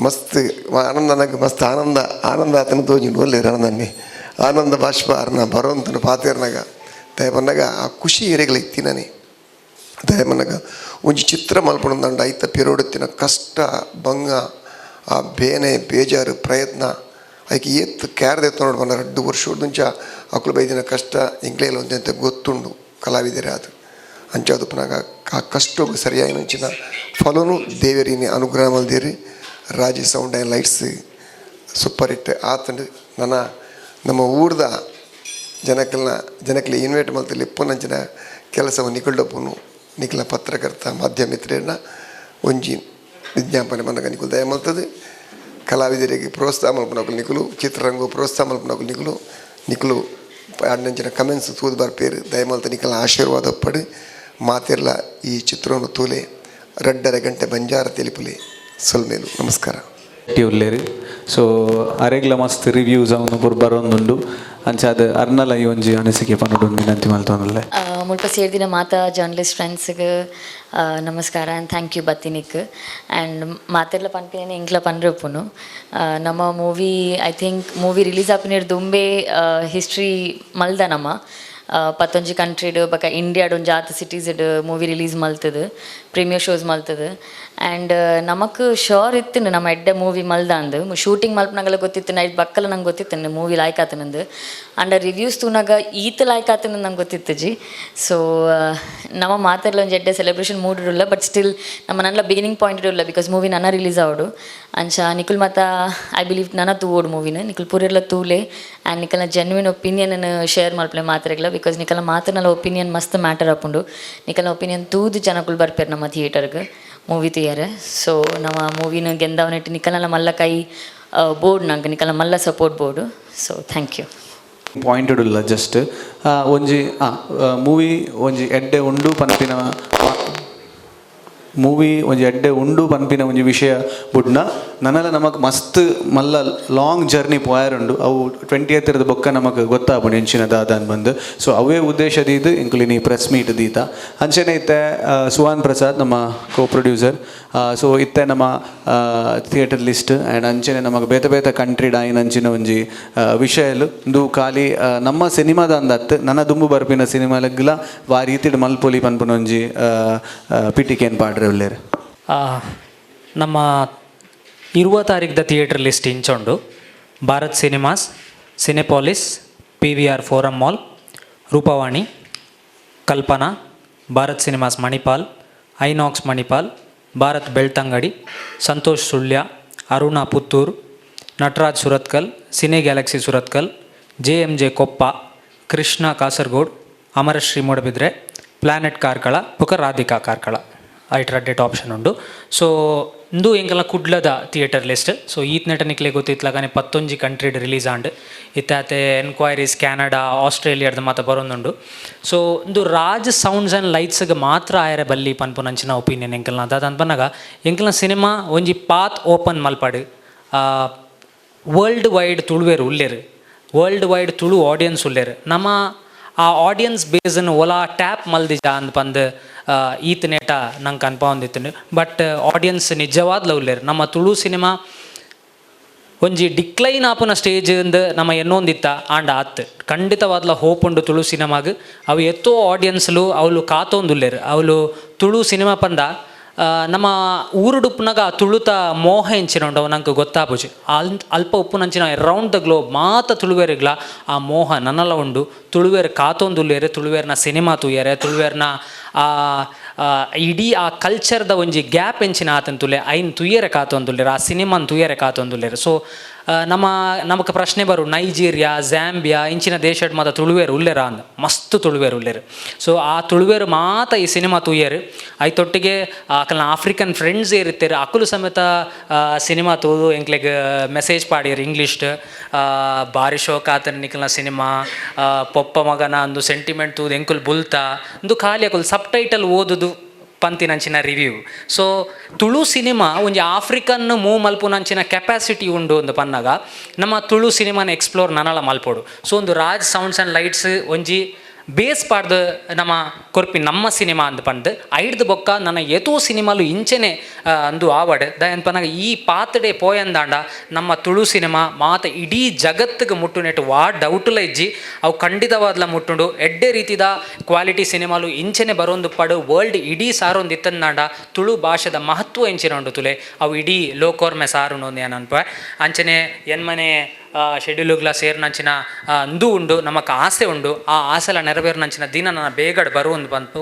ಮಸ್ತ್ ಆನಂದನಾಗ ಮಸ್ತ್ ಆನಂದ ಆನಂದ ಆತನ ತೋಜಿಂಡು ಒಲ್ಲೇರು ಆನಂದನ್ನೇ ಆನಂದ ಬಾಷ್ಪ ಅರ್ನ ಬರೋಂತನ ಪಾತೇರ್ನಾಗ ದಯ ಪನ್ನಗ ಆ ಖುಷಿ ಎರೆಗಳ ಇತ್ತಿನನೆ. ದಯ ಪನ್ನಗ ಒಂಜಿ ಚಿತ್ರ ಮಲ್ಪೊಂದಂಡ ಐತ ಪಿರೋಡುತ್ತಿನ ಕಷ್ಟ ಬಂಗ ಆ ಬೇನೆ ಬೇಜಾರು ಪ್ರಯತ್ನ ಐಕೆ ಏತ್ ಕ್ಯಾರ್ದೆತ್ತ ನೋಡು ಬಂದ ರಡ್ಡು ವರ್ಷ ಅಕುಲು ಬೈದಿನ ಕಷ್ಟ ಎಂಕ್ಲೇಲ ಒಂದೆಂತ ಗೊತ್ತುಂಡು ಕಲಾವಿದರೇ ಅದು. ಅಂಚಾದ್ ಪನಗ ಆ ಕಷ್ಟೊಗು ಸರಿಯಾಯಿನಂಚಿನ ಫಲನು ದೇವರಿನಿ ಅನುಗ್ರಹ ಮಲ್ದೇರಿ Raji sound and lights super hit ಆತಂಡು. ನನ್ನ ನಮ್ಮ ಊರ್ದ ಜನಕಲ್ನ ಜನಕ್ಲೆ ಇನ್ವೈಟ್ ಮಲ್ತಲ್ಲಿ ಇಪ್ಪುನಂಚಿನ ಕೆಲಸವನ್ನು ನಿಕುಲ್ಡಪ್ಪುನು ನಿಕ್ಲ ಪತ್ರಕರ್ತ ಮಾಧ್ಯಮ ಮಿತ್ರನ ಒಂಜಿ ವಿಜ್ಞಾಪನೆ ಬಂದಾಗ ನಿಕುಲು ದಯ ಮಲ್ತದೆ. ಕಲಾವಿದರಿಗೆ ಪ್ರೋತ್ಸಾಹ ಮಲ್ಪುನಕುಲು ನಿಕುಲು ಚಿತ್ರರಂಗ ಪ್ರೋತ್ಸಾಹ ಮಲ್ಪುನಕುಲು ನಿಕುಲು ನಿಕುಲು ಆಡಿನಂಚಿನ ಕಮೆಂಟ್ಸ್ ತೂದು ಬರ್ಪೇರು ದಯಮಲ್ತ ನಿಕಲ ಆಶೀರ್ವಾದ ಪಡು ಮಾತಿರ್ಲ ಈ ಚಿತ್ರವನ್ನು ತೂಲೆ ರಡ್ಡರ ಗಂಟೆ ಬಂಜಾರ ತೆಲಿಪುಲೆ ಸೊಲ್ಮೇಲು ನಮಸ್ಕಾರ. ಉಲ್ಲೇರು ಸೊ ಅರೆಗ್ಲ ಮಸ್ತ್ ರಿವ್ಯೂಸ್ ಅವನು ಪೂರ ಬರೋಂದುಂಡು. ಅಂಚಾದ ಅರ್ನಲ ಈ ಒಂಜಿ ಅನಿಸಿಕೆ ಪನ್ನೊಡು ವಿನಂತಿ ಮಲ್ತೊಂದುಲ್ಲೆ. ಮುಲ್ಪ ಸೇರ್ದಿನ ಮಾತಾ ಜರ್ನಲಿಸ್ಟ್ ಫ್ರೆಂಡ್ಸ್ಗೆ ನಮಸ್ಕಾರ and thank you ಬತ್ತಿನಿಕ್. And ಮಾತೆರ್ಲ ಪನ್ಪಿನ ಎಂಕ್ಲ ಪನ್ರೆ ಉಪ್ಪುನು ನಮ್ಮ movie I think movie release ಆಪಿನ ದುಂಬೆ ಹಿಸ್ಟ್ರಿ ಮಲ್ದ ನಮ್ಮ ಪತ್ತೊಂಜಿ ಕಂಟ್ರಿಡ್ ಬೊಕ ಇಂಡಿಯಾಡ್ ಒಂಜಿ ಆತ್ ಸಿಟೀಸ್ಡ್ ಮೂವಿ ರಿಲೀಸ್ ಮಲ್ತದು, ಪ್ರೀಮಿಯರ್ ಶೋಸ್ ಮಲ್ತದು. ಆ್ಯಂಡ್ ನಮಕ್ ಶೋರ್ ಇತ್ತು ನಮ್ಮ ಎಡ್ಡೆ ಮೂವಿ ಮಲ್ದಾಂದು. ಶೂಟಿಂಗ್ ಮಲ್ಪನಗಲ ಗೊತ್ತಿತ್ತು, ನೈಟ್ ಬಕ್ಕಲ ನಂಗೆ ಗೊತ್ತಿತ್ತು ಮೂವಿ ಲಾಯ್ಕ್ ಆತನಂದು. ಆಂಡ ರಿವ್ಯೂಸ್ ತೂನಾಗ ಈತ ಲಾಯ್ಕ್ ಆತನ ನಂಗೆ ಗೊತ್ತಿತ್ತುಜಿ. ಸೊ ನಮ್ಮ ಮಾತೆರ್ಲ ಒಂಜಿ ಎಡ್ಡೆ ಸೆಲೆಬ್ರೇಷನ್ ಮೂಡ್ ಉಲ್ಲ, ಬಟ್ ಸ್ಟಿಲ್ ನಮ್ಮ ನನ್ನ ಬಿಗಿನಿಂಗ್ ಪಾಯಿಂಟ್ ಉಲ್ಲ, because movie ನನ್ನ ರಿಲೀಸ್ ಆವಡು. ಅಂಚ ನಿಕುಲ್ ಮಾತ I believe ನನ ತೂವೋಡು ಮೂವಿನ ನಿಕುಲ್ ಪೂರೆಲ್ಲ ತೂಲೆ ಆ್ಯಂಡ್ ನಿಕಲ್ನ genuine opinion share ಮಲ್ಪಲೆ ಮಾತ್ರೆಗ್ಲ, because ನಿಕಲ್ನ ಮಾತನಲ್ಲ ಒಪಿನಿಯನ್ ಮಸ್ತ್ ಮ್ಯಾಟರ್ ಆಪುಂಡು. ನಿಕಲ್ನ ಒಪಿನಿಯನ್ ತೂದು ಜನಕುಲು ಬರ್ಪೇರು ನಮ್ಮ ಥಿಯೇಟರ್ಗೆ ಮೂವಿ ತೂಯರೆ. ಸೊ ನಮ್ಮ ಮೂವಿನ ಗೆಂದವನೆಟ್ ನಿಕಲ್ನ ಮಲ್ಲ ಕೈ ಬೋರ್ಡ್ ನಂಗೆ ನಿಕಲ್ನ ಮಲ್ಲ support board. So thank you. Pointed ಉಲ್ಲ ಜಸ್ಟ್ ಒಂಜಿ ಮೂವಿ ಒಂಜಿ ಎಡ್ಡೆ ಉಂಡು ಪನ್ಪಿನ ಮೂವಿ ಒಂಜಿ ಎಡ್ಡೆ ಉಂಡು ಪನ್ಪಿನ ಒಂಜಿ ವಿಷಯ ಬುಡ್ನ ನನಲ ನಮಕ್ ಮಸ್ತ್ ಮಲ್ಲ ಲಾಂಗ್ ಜರ್ನಿ ಪೋಯರುಂಡು. ಅವು 20th ಬೊಕ್ಕ ನಮಕ್ ಗೊತ್ತಾಪುಂಡು ಎಂಚಿನ ದಾದಾನ್ ಬಂದು. ಸೊ ಅವೇ ಉದ್ದೇಶ ದೀದ್ ಇಂಕುಲಿನಿ ಪ್ರೆಸ್ ಮೀಟ್ ದೀತ. ಅಂಚನೆ ಇತ್ತೆ ಸುವಾನ್ ಪ್ರಸಾದ್ ನಮ್ಮ ಕೋ ಪ್ರೊಡ್ಯೂಸರ್. ಸೊ ಇತ್ತೆ ನಮ್ಮ theatre list and ಅಂಚನೆ ನಮಗೆ ಬೇತೆ ಬೇತೆ ಕಂಟ್ರಿ ಡಾಯಿನ ಅಂಚಿನ ಒಂಜಿ ವಿಷಯಲು ಇಂದು ಖಾಲಿ ನಮ್ಮ ಸಿನಿಮಾದ ಅಂದತ್ತು ನನ್ನ ದುಂಬು ಬರ್ಪಿನ ಸಿನಿಮಾಲಗ್ಲ ವಾ ರೀತಿಡ್ ಮಲ್ಪೊಲಿ ಪನ್ಪುನ ಒಂಜಿ ಪಿಟಿಕೇನ್ ಪಾಡ್ರೆ ಉಲ್ಲೇರು. ನಮ್ಮ 20 ತಾರೀಖುದ ಥಿಯೇಟರ್ ಲಿಸ್ಟ್ ಇಂಚೊಂಡು: Bharat cinemas, Cinepolis, PVR forum mall, Roopavani, Kalpana, Bharat cinemas Manipal, INOX Manipal, Bharat Belthangady, Santosh Sullia, Aruna Puttur, Nataraj Surathkal, cine Galaxy Surathkal, JMJ Koppa, Krishna Kasaragod, Amarashree Moodbidri, planet Karkala ಬೊಕ ರಾಧಿಕಾ ಕಾರ್ಕಳ, ಐಟ್ ರಡ್ಡೆಟ್ option ಉಂಡು. ಸೊ ಇಂದು ಎಂಕಲ್ನ ಕುಡ್ಲದ theatre list. ಸೊ ಈತ್ನೆಟ ನಿಕ್ಲೆ ಗೊತ್ತಿತ್ಲಗನೆ 11 ಕಂಟ್ರಿಡ್ release ಆಂಡ್. ಇತ್ತೆ enquiries Canada, ಆಸ್ಟ್ರೇಲಿಯಾದ ಮಾತ ಬರೊಂದುಂಡು. ಸೊ ಇಂದು ರಾಜ್ ಸೌಂಡ್ಸ್ ಆ್ಯಂಡ್ ಲೈಟ್ಸ್ಗೆ ಮಾತ್ರ ಆಯರೆ ಬಲ್ಲಿ ಪನ್ಪುನಂಚಿನ ಒಪಿನಿಯನ್ ಎಂಕಲ್ನ. ದಾದ ಪನ್ನಗ, ಎಂಕಲ್ನ ಸಿನಿಮಾ ಒಂಜಿ ಪಾತ್ ಓಪನ್ ಮಲ್ಪಡು. ವರ್ಲ್ಡ್ ವೈಡ್ ತುಳುವೆರ್ ಉಲ್ಲೆರ್, ವರ್ಲ್ಡ್ ವೈಡ್ ತುಳು ಆಡಿಯನ್ಸ್ ಉಲ್ಲೆರ್. ನಮ್ಮ ಆ ಆಡಿಯನ್ಸ್ ಬೇಸನ್ ಒಲಾ ಟ್ಯಾಪ್ ಮಲ್ದಿಜ ಅಂದ್ ಪಂದ್ ಈತ್ ನೇಟ ನಂಗೆ ಕನ್ಪಾವೊಂದಿತ್ತು. ಬಟ್ ಆಡಿಯನ್ಸ್ ನಿಜವಾದ್ಲ ಉಲ್ಲೆರ್. ನಮ್ಮ ತುಳು ಸಿನಿಮಾ ಒಂಜಿ ಡಿಕ್ಲೈನ್ ಆಪುನ ಸ್ಟೇಜ್ ಇಂದ್ ನಮ್ಮ ಎನ್ನೊಂದಿತ್ತ, ಆಂಡ ಆತ್. ಖಂಡಿತವಾದ್ಲ ಹೋಪ್ ಉಂಡು ತುಳು ಸಿನಿಮಾಗ್. ಅವು ಎತ್ತೋ ಆಡಿಯನ್ಸ್ಲು ಅವಳು ಕಾತೊಂದುಲ್ಲೆರ್. ಅವಳು ತುಳು ಸಿನಿಮಾ ಪಂಡ ನಮ್ಮ ಊರುಡುಪ್ಪುನಗ ಆ ತುಳುತ ಮೋಹ ಎಂಚಿನ ಉಂಡು, ಅವು ನಂಗೆ ಗೊತ್ತಾಪುಜಿ. ಅಲ್ಪ ಉಪ್ಪುನಂಚಿನ ಅರೌಂಡ್ the globe ಮಾತ ತುಳುವೆರ್ಗ್ಲ ಆ ಮೋಹ ನನಲ ಉಂಡು. ತುಳುವೆರ್ ಕಾತೊಂದುಲ್ಲೆರ್, ತುಳುವೆರ್ನ ಸಿನಿಮಾ ತೂಯರೆ. ತುಳುವೆರ್ನ ಆ ಆ, ಇಡೀ ಆ ಕಲ್ಚರ್ದ ಒಂಜಿ ಗ್ಯಾಪ್ ಎಂಚಿನ ಆತಂತುಲೆ, ಐನ್ ತುಯ್ಯರೆ ಕಾತೊಂದುಲ್ಲೆರ್, ಆ ಸಿನಿಮಾನ್ ತುಯ್ಯರೆ ಕಾತೊಂದುಲ್ಲೆರ್. ಸೊ ನಮ್ಮ ನಮಕ್ ಪ್ರಶ್ನೆ ಬರು, ನೈಜೀರಿಯಾ, ಝಾಂಬಿಯಾ ಇಂಚಿನ ದೇಶಡ್ ಮಾತ ತುಳುವೆರ್ ಉಲ್ಲೆರ ಅಂದ್. ಮಸ್ತ್ ತುಳುವೆರ್ ಉಲ್ಲೆರ್. ಸೊ ಆ ತುಳುವೆರ್ ಮಾತ ಈ ಸಿನಿಮಾ ತೂಯೆರ್. ಐತೊಟ್ಟಿಗೆ ಅಕಲ್ನ ಆಫ್ರಿಕನ್ ಫ್ರೆಂಡ್ಸ್ ಏರಿತ್ತೆರ್, ಅಕುಲು ಸಮೇತ ಸಿನಿಮಾ ತೂದು ಎಂಕ್ಲೆಗ್ ಮೆಸೇಜ್ ಪಾಡಿಯರ್ ಇಂಗ್ಲೀಷ್ಡ್. ಬಾರಿ ಶೋಕ್ ಆತನ ನಿಕಲ್ನ ಸಿನಿಮಾ, ಪೊಪ್ಪ ಮಗನ ಅಂದು ಸೆಂಟಿಮೆಂಟ್ ತೂದು ಎಂಕುಲು ಬುಲ್ತ ಇಂದು, ಖಾಲಿ ಅಕುಲು ಸಬ್ ಟೈಟಲ್ ಓದುದು ಪಂತಿನಂಚಿನ ರಿವ್ಯೂ. ಸೊ ತುಳು ಸಿನಿಮಾ ಒಂಜಿ ಆಫ್ರಿಕನ್ ಮೂವ್ ಮಲ್ಪುನಂಚಿನ ಕೆಪಾಸಿಟಿ ಉಂಡು ಅಂದ್ ಪನ್ನಗ, ನಮ್ಮ ತುಳು ಸಿನಿಮಾನ ಎಕ್ಸ್ಪ್ಲೋರ್ ನನಲ ಮಲ್ಪೊಡು. ಸೊ ಒಂದು ರಾಜ್ ಸೌಂಡ್ಸ್ ಆ್ಯಂಡ್ ಲೈಟ್ಸ್ ಒಂಜಿ ಬೇಸ್ ಪಾಡ್ದು ನಮ್ಮ ಕೊರ್ಪಿ ನಮ್ಮ ಸಿನಿಮಾ ಅಂದ್ ಪಂದ್. ಐಡ್ದು ಬೊಕ್ಕ ನನ್ನ ಏತೋ ಸಿನಿಮಾಲು ಇಂಚೆನೆ ಅಂದು ಆವಡ್. ದಾಯೆ ಪನ್ನಗ, ಈ ಪಾತ್ಡೆ ಪೋಯಂದಾಂಡ ನಮ್ಮ ತುಳು ಸಿನಿಮಾ ಮಾತ ಇಡೀ ಜಗತ್ತಿಗೆ ಮುಟ್ಟುನೆಟ್ ವಾ ಡೌಟ್ಲ ಇಜ್ಜಿ. ಅವು ಖಂಡಿತವಾದ್ಲ ಮುಟ್ಟುಂಡು. ಎಡ್ಡೆ ರೀತಿದ ಕ್ವಾಲಿಟಿ ಸಿನಿಮಾಲು ಇಂಚೆನೆ ಬರೋಂದು ಪಡು ವರ್ಲ್ಡ್ ಇಡೀ ಸಾರೊಂದು ಇತ್ತಂದಾಂಡ, ತುಳು ಭಾಷೆದ ಮಹತ್ವ ಎಂಚಿನ ಉಂಡು ತುಲೆ, ಅವು ಇಡೀ ಲೋಕೋರ್ಮೆ ಸಾರುಂಡು ಅಂದ್ ಅನ್ಪ. ಅಂಚನೆ ಎನ್ಮನೆ ಶೆಡ್ಯೂಲುಗ್ಲ ಸೇರ್ನಂಚಿನ ಅಂದು ಉಂಡು. ನಮಕ್ ಆಸೆ ಉಂಡು. ಆ ಆಸೆಲ ನೆರವೇರ್ನಂಚಿನ ದಿನ ನನ್ನ ಬೇಗಡ್ ಬರುವಂದು ಬಂತು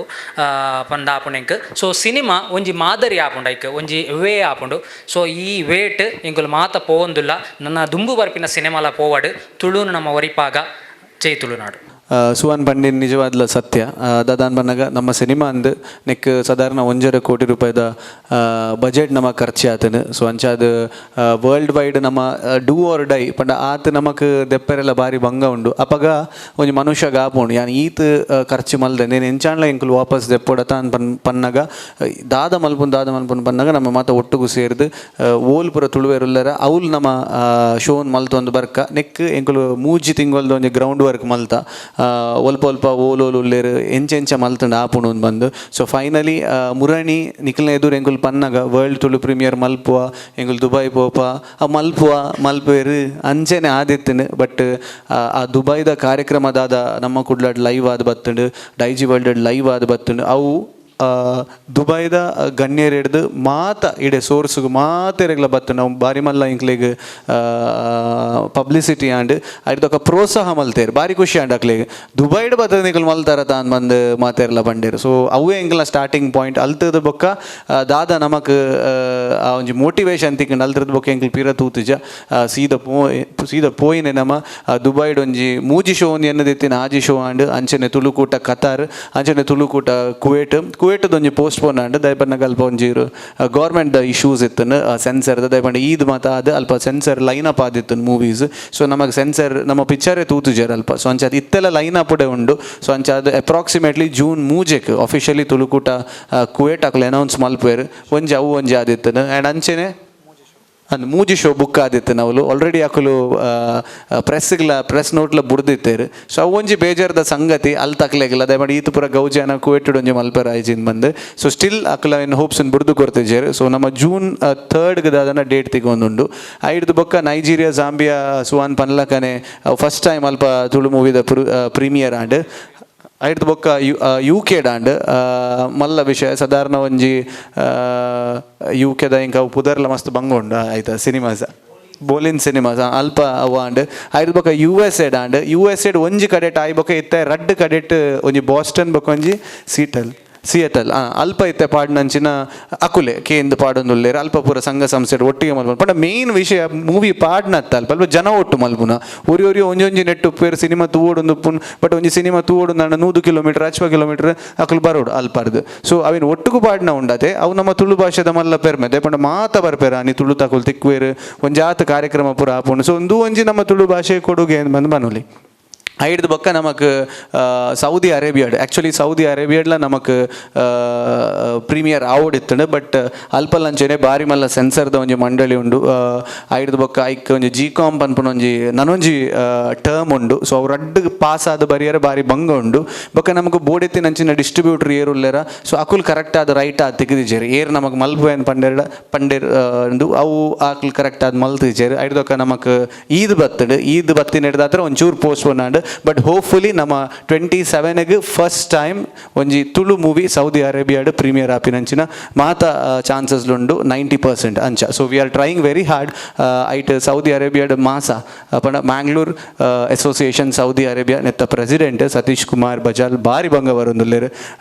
ಪಂದ ಆಪುಂಡು ಎಂಕ್. ಸೊ ಸಿನಿಮಾ ಒಂಜಿ ಮಾದರಿ ಆಪುಂಡು, ಐಕ್ ಒಂಜಿ ವೇ ಆಪುಂಡು. ಸೊ ಈ ವೇಟ್ ಎಂಕುಲು ಮಾತ ಪೋವೊಂದುಲ್ಲ. ನನ್ನ ದುಂಬು ಬರ್ಪಿನ ಸಿನಿಮಾಲ ಪೋವಡ್. ತುಳುನು ನಮ್ಮ ಒರಿಪಾಗ. ಜೈ ತುಳುನಾಡು. ಸುವನ್ ಪಂಡಿನ್ ನಿಜವಾದ್ಲ ಸತ್ಯ. ದಾದಾನ್ ಬನ್ನಗ, ನಮ್ಮ ಸಿನಿಮಾ ಅಂದ್ ನೆಕ್ ಸಾಧಾರಣ 1.5 ಕೋಟಿ ರೂಪಾಯಿದ ಬಜೆಟ್ ನಮ್ಮ ಖರ್ಚು ಆತನು. ಸೊ ಅಂಚಾದ ವರ್ಲ್ಡ್ ವೈಡ್ ನಮ್ಮ do or die ಪಂಡ ಆತ್ ನಮಕ್ ದೆಪ್ಪರೆಲ್ಲ ಬಾರಿ ಭಂಗ ಉಂಡು. ಅಪಗ ಒಂಜಿ ಮನುಷ್ಯ ಆಪುಂಡು, ಯಾನ್ ಈತ್ ಖರ್ಚು ಮಲ್ದೆ, ನೇನು ಎಂಚಾಂಡ್ಲ ಎಂಕುಲು ವಾಪಸ್ ದೆಪ್ಪೊಡತ ಅನ್ ಪನ್ನಗ, ದಾದ ಮಲ್ಪುನ್, ದಾದ ಮಲ್ಪುನ್ ಪನ್ನಗ, ನಮ್ಮ ಮಾತ ಒಟ್ಟುಗು ಸೇರ್ದು ಓಲ್ ಪೂರ ತುಳುವೆರುಲ್ಲರ ಅವ್ಲು ನಮ್ಮ ಶೋನ್ ಮಲ್ತೊಂದು ಬರ್ಕ. ನೆಕ್ ಎಂಕುಲು 3 ತಿಂಗೊಲ್ದ ಒಂಜಿ ಗ್ರೌಂಡ್ ವರ್ಕ್ ಮಲ್ತ. ಒಲ್ಪ ಒಲ್ಪ ಓಲ್ ಓಲ್ ಉಲ್ಲೆರ್, ಎಂಚ ಎಂಚ ಮಲ್ತುಂಡು ಆಪುಂಡು ಅಂದ್ ಬಂದು. ಸೊ ಫೈನಲಿ ಮುರಣಿ ನಿಕಲ್ನ ಎದುರು ಎಂಕುಲು ಪನ್ನಗ, ವರ್ಲ್ಡ್ ತುಳು ಪ್ರೀಮಿಯರ್ ಮಲ್ಪುವ, ಎಂಕುಲು ದುಬೈ ಪೋಪ, ಆ ಮಲ್ಪುವ ಮಲ್ಪುವೆರ್ ಅಂಚೆನೆ ಆದಿತ್ತುಂಡು. ಬಟ್ ಆ ದುಬೈದ ಕಾರ್ಯಕ್ರಮ ದಾದ ನಮ್ಮ ಕುಡ್ಲಡ್ ಲೈವ್ ಆದ್ ಬತ್ತುಂಡು, ಡೈಜಿ ವರ್ಲ್ಡ್ ಲೈವ್ ಆದ್ ಬತ್ತುಂಡು. ಅವು ದುಬೈದ ಗಣ್ಯರೆಡ್ದು ಮಾತ ಇಡೆ ಸೋರ್ಸುಗು ಮಾತೆರೆಗ್ಲ ಬತ್ತು. ನಾವು ಬಾರಿ ಮಲ್ಲ ಇಂಕ್ಲೆಗ್ ಪಬ್ಲಿಸಿಟಿ ಆಂಡ್. ಐಡ್ದೊಕ ಪ್ರೋತ್ಸಾಹ ಮಲ್ತೇರ್. ಬಾರಿ ಖುಷಿ ಆಂಡ್ ಅಕ್ಲೆಗ್. ದುಬೈಡ್ ಬತ್ತದ ನಿಕುಲು ಮಲ್ತಾರ ತಾನ್ ಬಂದು ಮಾತೆರ್ಲ ಬಂಡೇರು. ಸೊ ಅವೇ ಎಂಕಲ್ನ ಸ್ಟಾರ್ಟಿಂಗ್ ಪಾಯಿಂಟ್. ಅಲ್ತದ ಬೊಕ್ಕ ದಾದ ನಮಕ್ ಆ ಒಂಜಿ ಮೋಟಿವೇಶನ್ ತಿಕ್ಕಂಡು. ಅಲ್ತದ ಬೊಕ್ಕ ಎಂಕಲ್ ಪಿರ ತೂತುಜ, ಸೀದ ಪೋ ಸೀದ ಪೋಯಿನೆ ನಮ. ದುಬೈಡ್ ಒಂಜಿ ಮೂಜಿ ಶೋ ಎನ್ನದಿತ್ತಿನ ಆಜಿ ಶೋ ಆಂಡ್. ಅಂಚನೆ ತುಳುಕೂಟ ಕತಾರ್, ಅಂಚನೆ ತುಳುಕೂಟ ಕುವೇಟ್. ಕುವೇಟದ ಒಂಜಿ ಪೋಸ್ಟ್ ಪೋನ್ ಆಂಡ್. ದಯಪಂಡ ಅಲ್ಪ ಒಂಜಿ ಗೌರ್ಮೆಂಟ್ ದ ಇಶ್ಯೂಸ್ ಇತ್ತು ಸೆನ್ಸರ್. ದಯಪಂಡ ಈದ್ ಮಾತ ಅದು ಅಲ್ಪ ಸೆನ್ಸರ್ ಲೈನ್ ಅಪ್ ಆದಿತ್ತು ಮೂವೀಸ್. ಸೊ ನಮಗೆ ಸೆನ್ಸರ್ ನಮ್ಮ ಪಿಕ್ಚರೇ ತೂತುಜರ್ ಅಲ್ಪ. ಸೊ ಅಂಚ ಅದು ಇತ್ತೆಲ್ಲ ಲೈನ್ ಅಪ್ ಉಂಡು. ಸೊ ಅಂಚ ಅದು ಅಪ್ರಾಕ್ಸಿಮೇಟ್ಲಿ ಜೂನ್ 3ಕ್ಕೆ ಅಫಿಷಿಯಲಿ ತುಳುಕೂಟ ಕುವೇಟ್ ಅಕ್ಲು ಅನೌನ್ಸ್ ಮಲ್ಪುವೆರ್. ಒಂಜಿ ಅವು ಒಂಜಿ ಆದಿತ್ತು. ಆ್ಯಂಡ್ ಅಂಚೆನೆ ಅಂದ್ ಮೂಜಿ ಶೋ ಬುಕ್ ಆದಿತ್ತು. ನಾವು ಆಲ್ರೆಡಿ ಅಕುಲು ಪ್ರೆಸ್ಗ್ಲ ಪ್ರೆಸ್ ನೋಟ್ಲ ಬುಡ್ದಿತ್ತೇರು. ಸೊ ಅವು ಒಂಜಿ ಬೇಜಾರದ ಸಂಗತಿ ಅಲ್ಲಿ ತಕ್ಲೆಗಿಲ್ಲ. ಅದೇ ಮಾಡಿ ಈತ ಪೂರ ಗೌಜಾನ ಕುವೇಟೆಡ್ ಒಂಜಿ ಮಲ್ಪೆರ ಆಯ್ಜಿಂದ ಬಂದು. ಸೊ ಸ್ಟಿಲ್ ಅಕುಲ ಏನು ಹೋಪ್ಸ್ ಬುಡ್ದು ಕೊರ್ತಿಜೇರು. ಸೊ ನಮ್ಮ ಜೂನ್ 3ಗೆ ದಾದನ ಡೇಟ್ ತಿಗೊಂದುಂಡು. ಐಡ್ದು ಬೊಕ್ಕ ನೈಜೀರಿಯಾ, ಜಾಂಬಿಯಾ, ಸುವಾನ್ ಪನ್ಲಕನೆ ಫಸ್ಟ್ ಟೈಮ್ ಅಲ್ಪ ತುಳು ಮೂವಿದ ಪ್ರೀಮಿಯರ್ ಆಂಡ್. ಐಡ್ದು ಬೊಕ್ಕ ಯು ಯು ಕೆ ಡಾಂಡ್ ಮಲ್ಲ ವಿಷಯ. ಸಾಧಾರಣ ಒಂಜಿ ಯು ಕೆದ ಇಂಕ ಅವು ಪುದರ್ಲ ಮಸ್ತ್ ಬಂಗ ಉಂಡು ಆಯ್ತಾ, ಸಿನಿಮಾಸ್, ಬೋಲಿನ್ ಸಿನಿಮಾಸ್ ಅಲ್ಪ ಅವು ಆಂಡ್. ಐಡ್ದು ಬೊಕ್ಕ ಯು ಎಸ್ ಎಡ್ ಆಂಡ್. ಯು ಎಸ್ ಎಡ್ ಒಂಜಿ ಕಡೆಟ್ ಆಯ್ ಬೊಕ್ಕ ಇತ್ತೆ ರಡ್ಡ್ ಕಡೆಟ್, ಒಂಜಿ ಬಾಸ್ಟನ್ ಬೊಕ್ಕ ಒಂಜಿ ಸೀಟಲ್. ಸಿಯಟಲ್ ಅಲ್ಪ ಇತ್ತೆ ಪಾಡ್ನಂಚಿನ ಅಕುಲೆ ಕೇಂದ್ ಪಾಡೊಂದುಲ್ಲೆರ್. ಅಲ್ಪ ಪೂರ ಸಂಘ ಸಂಸ್ಥೆ ಒಟ್ಟಿಗೆ ಮಲ್ಪುನ. ಪಂಡ ಮೇನ್ ವಿಷಯ ಮೂವಿ ಪಾಡ್ನತ್ತ, ಅಲ್ಪ ಅಲ್ಪ ಜನ ಒಟ್ಟು ಮಲ್ಪುನ. ಒರಿ ಒರಿ ಒಂಜೊಂಜಿ ನೆಟ್ಟು ಉಪ್ಪೇರು, ಸಿನಿಮಾ ತೂವೊಡೊಂದು ಉಪ್ಪುನ್. ಬಟ್ ಒಂಜಿ ಸಿನಿಮಾ ತೂವೊಡು 100 ಕಿಲೋಮೀಟರ್ 60 ಕಿಲೋಮೀಟರ್ ಅಕುಲು ಬರೋಡು ಅಲ್ಪರ್ದು. ಸೊ ಅವಿನ ಒಟ್ಟುಗು ಪಾಡ್ನ ಉಂಡತೆ ಅವು ನಮ್ಮ ತುಳು ಭಾಷೆದ ಮಲ್ಲ ಪೆರ್ಮೆದೆ. ಪಂಡ ಮಾತ ಬರ್ಪೇರ ಅನಿ ತುಳು ತಕುಲು ತಿಕ್ಕುವೇರು, ಒಂಜಾತ್ ಕಾರ್ಯಕ್ರಮ ಪೂರ ಆಪುಂಡು. ಸೊ ಒಂದು ಒಂಜಿ ನಮ್ಮ ತುಳು ಭಾಷೆ ಕೊಡುಗೆ ಬಂದು ಬನೊಲಿ. ಐಡ್ದು ಬೊಕ್ಕ ನಮಕ್ ಸೌದಿ ಅರೇಬಿಯಾಡ್, ಆ್ಯಕ್ಚುಲಿ ಸೌದಿ ಅರೇಬಿಯಾಡ್ಲ ನಮಕ್ ಪ್ರೀಮಿಯರ್ ಆವೋಡಿತ್ತಂಡು. ಬಟ್ ಅಲ್ಪಲ್ಲಂಚನೆ ಬಾರಿ ಮಲ್ಲ ಸೆನ್ಸರ್ದ ಒಂಜಿ ಮಂಡಳಿ ಉಂಡು. ಐಡ್ದು ಬೊಕ್ಕ ಐಕ್ ಒಂಜಿ ಜಿ ಕಾಮ್ ಪನ್ಪುನ ಒಂಜಿ ನನೊಂಜಿ ಟರ್ಮ್ ಉಂಡು. ಸೊ ಅವ್ರು ರಡ್ಡ್ ಪಾಸ್ ಆದ್ ಬರಿಯರೆ ಬಾರಿ ಬಂಗ ಉಂಡು. ಬೊಕ್ಕ ನಮಕ್ ಬೋಡೆತ್ತಿನಂಚಿನ ಡಿಸ್ಟ್ರಿಬ್ಯೂಟರ್ ಏರುಲ್ಲೆರ, ಸೊ ಅಕುಲು ಕರೆಕ್ಟ್ ಆದ್ ರೈಟ್ ಆದ್ ತಿಕ್ಕಿದಿಜೆರ್. ಏರ್ ನಮಕ್ ಮಲ್ಪುವೆನ್ ಪಂಡೆರ್ಡ ಪಂಡೆರ್ ಉಂದು ಅವು ಆಕುಲು ಕರೆಕ್ಟ್ ಆದ್ ಮಲ್ತಿಜೆರ್. ಐಡ್ದೊಕ್ಕ ನಮಕ್ ಈದ್ ಬತ್ತುಂಡು. ಈದ್ ಬತ್ತಿನೆಡ್ದಾತ್ರ ಒಂಚೂರು post phone and. But hopefully ನಮ್ಮ 27ಗ್ ಫಸ್ಟ್ ಟೈಮ್ ಒಂಜಿ ತುಳು ಮೂವಿ ಸೌದಿ ಅರೇಬಿಯಾಡ್ ಪ್ರೀಮಿಯರ್ ಆಪಿನಂಚಿನ ಮಾತ ಚಾನ್ಸಸ್ ಉಂಡು 90% ಅಂಚ. So we are trying very hard. ಐಟ್ ಸೌದಿ ಅರೇಬಿಯಾಡ್ ಮಾಸ ಪಂಡ ಮ್ಯಾಂಗ್ಳೂರ್ ಅಸೋಸಿಯೇಷನ್ ಸೌದಿ ಅರೇಬಿಯಾ ನೆತ್ತ ಪ್ರೆಸಿಡೆಂಟ್ ಸತೀಶ್ ಕುಮಾರ್ ಬಜಾಲ್ ಬಾರಿ ಬಂಗ ಬರೊಂದುಲ್ಲೆರ್.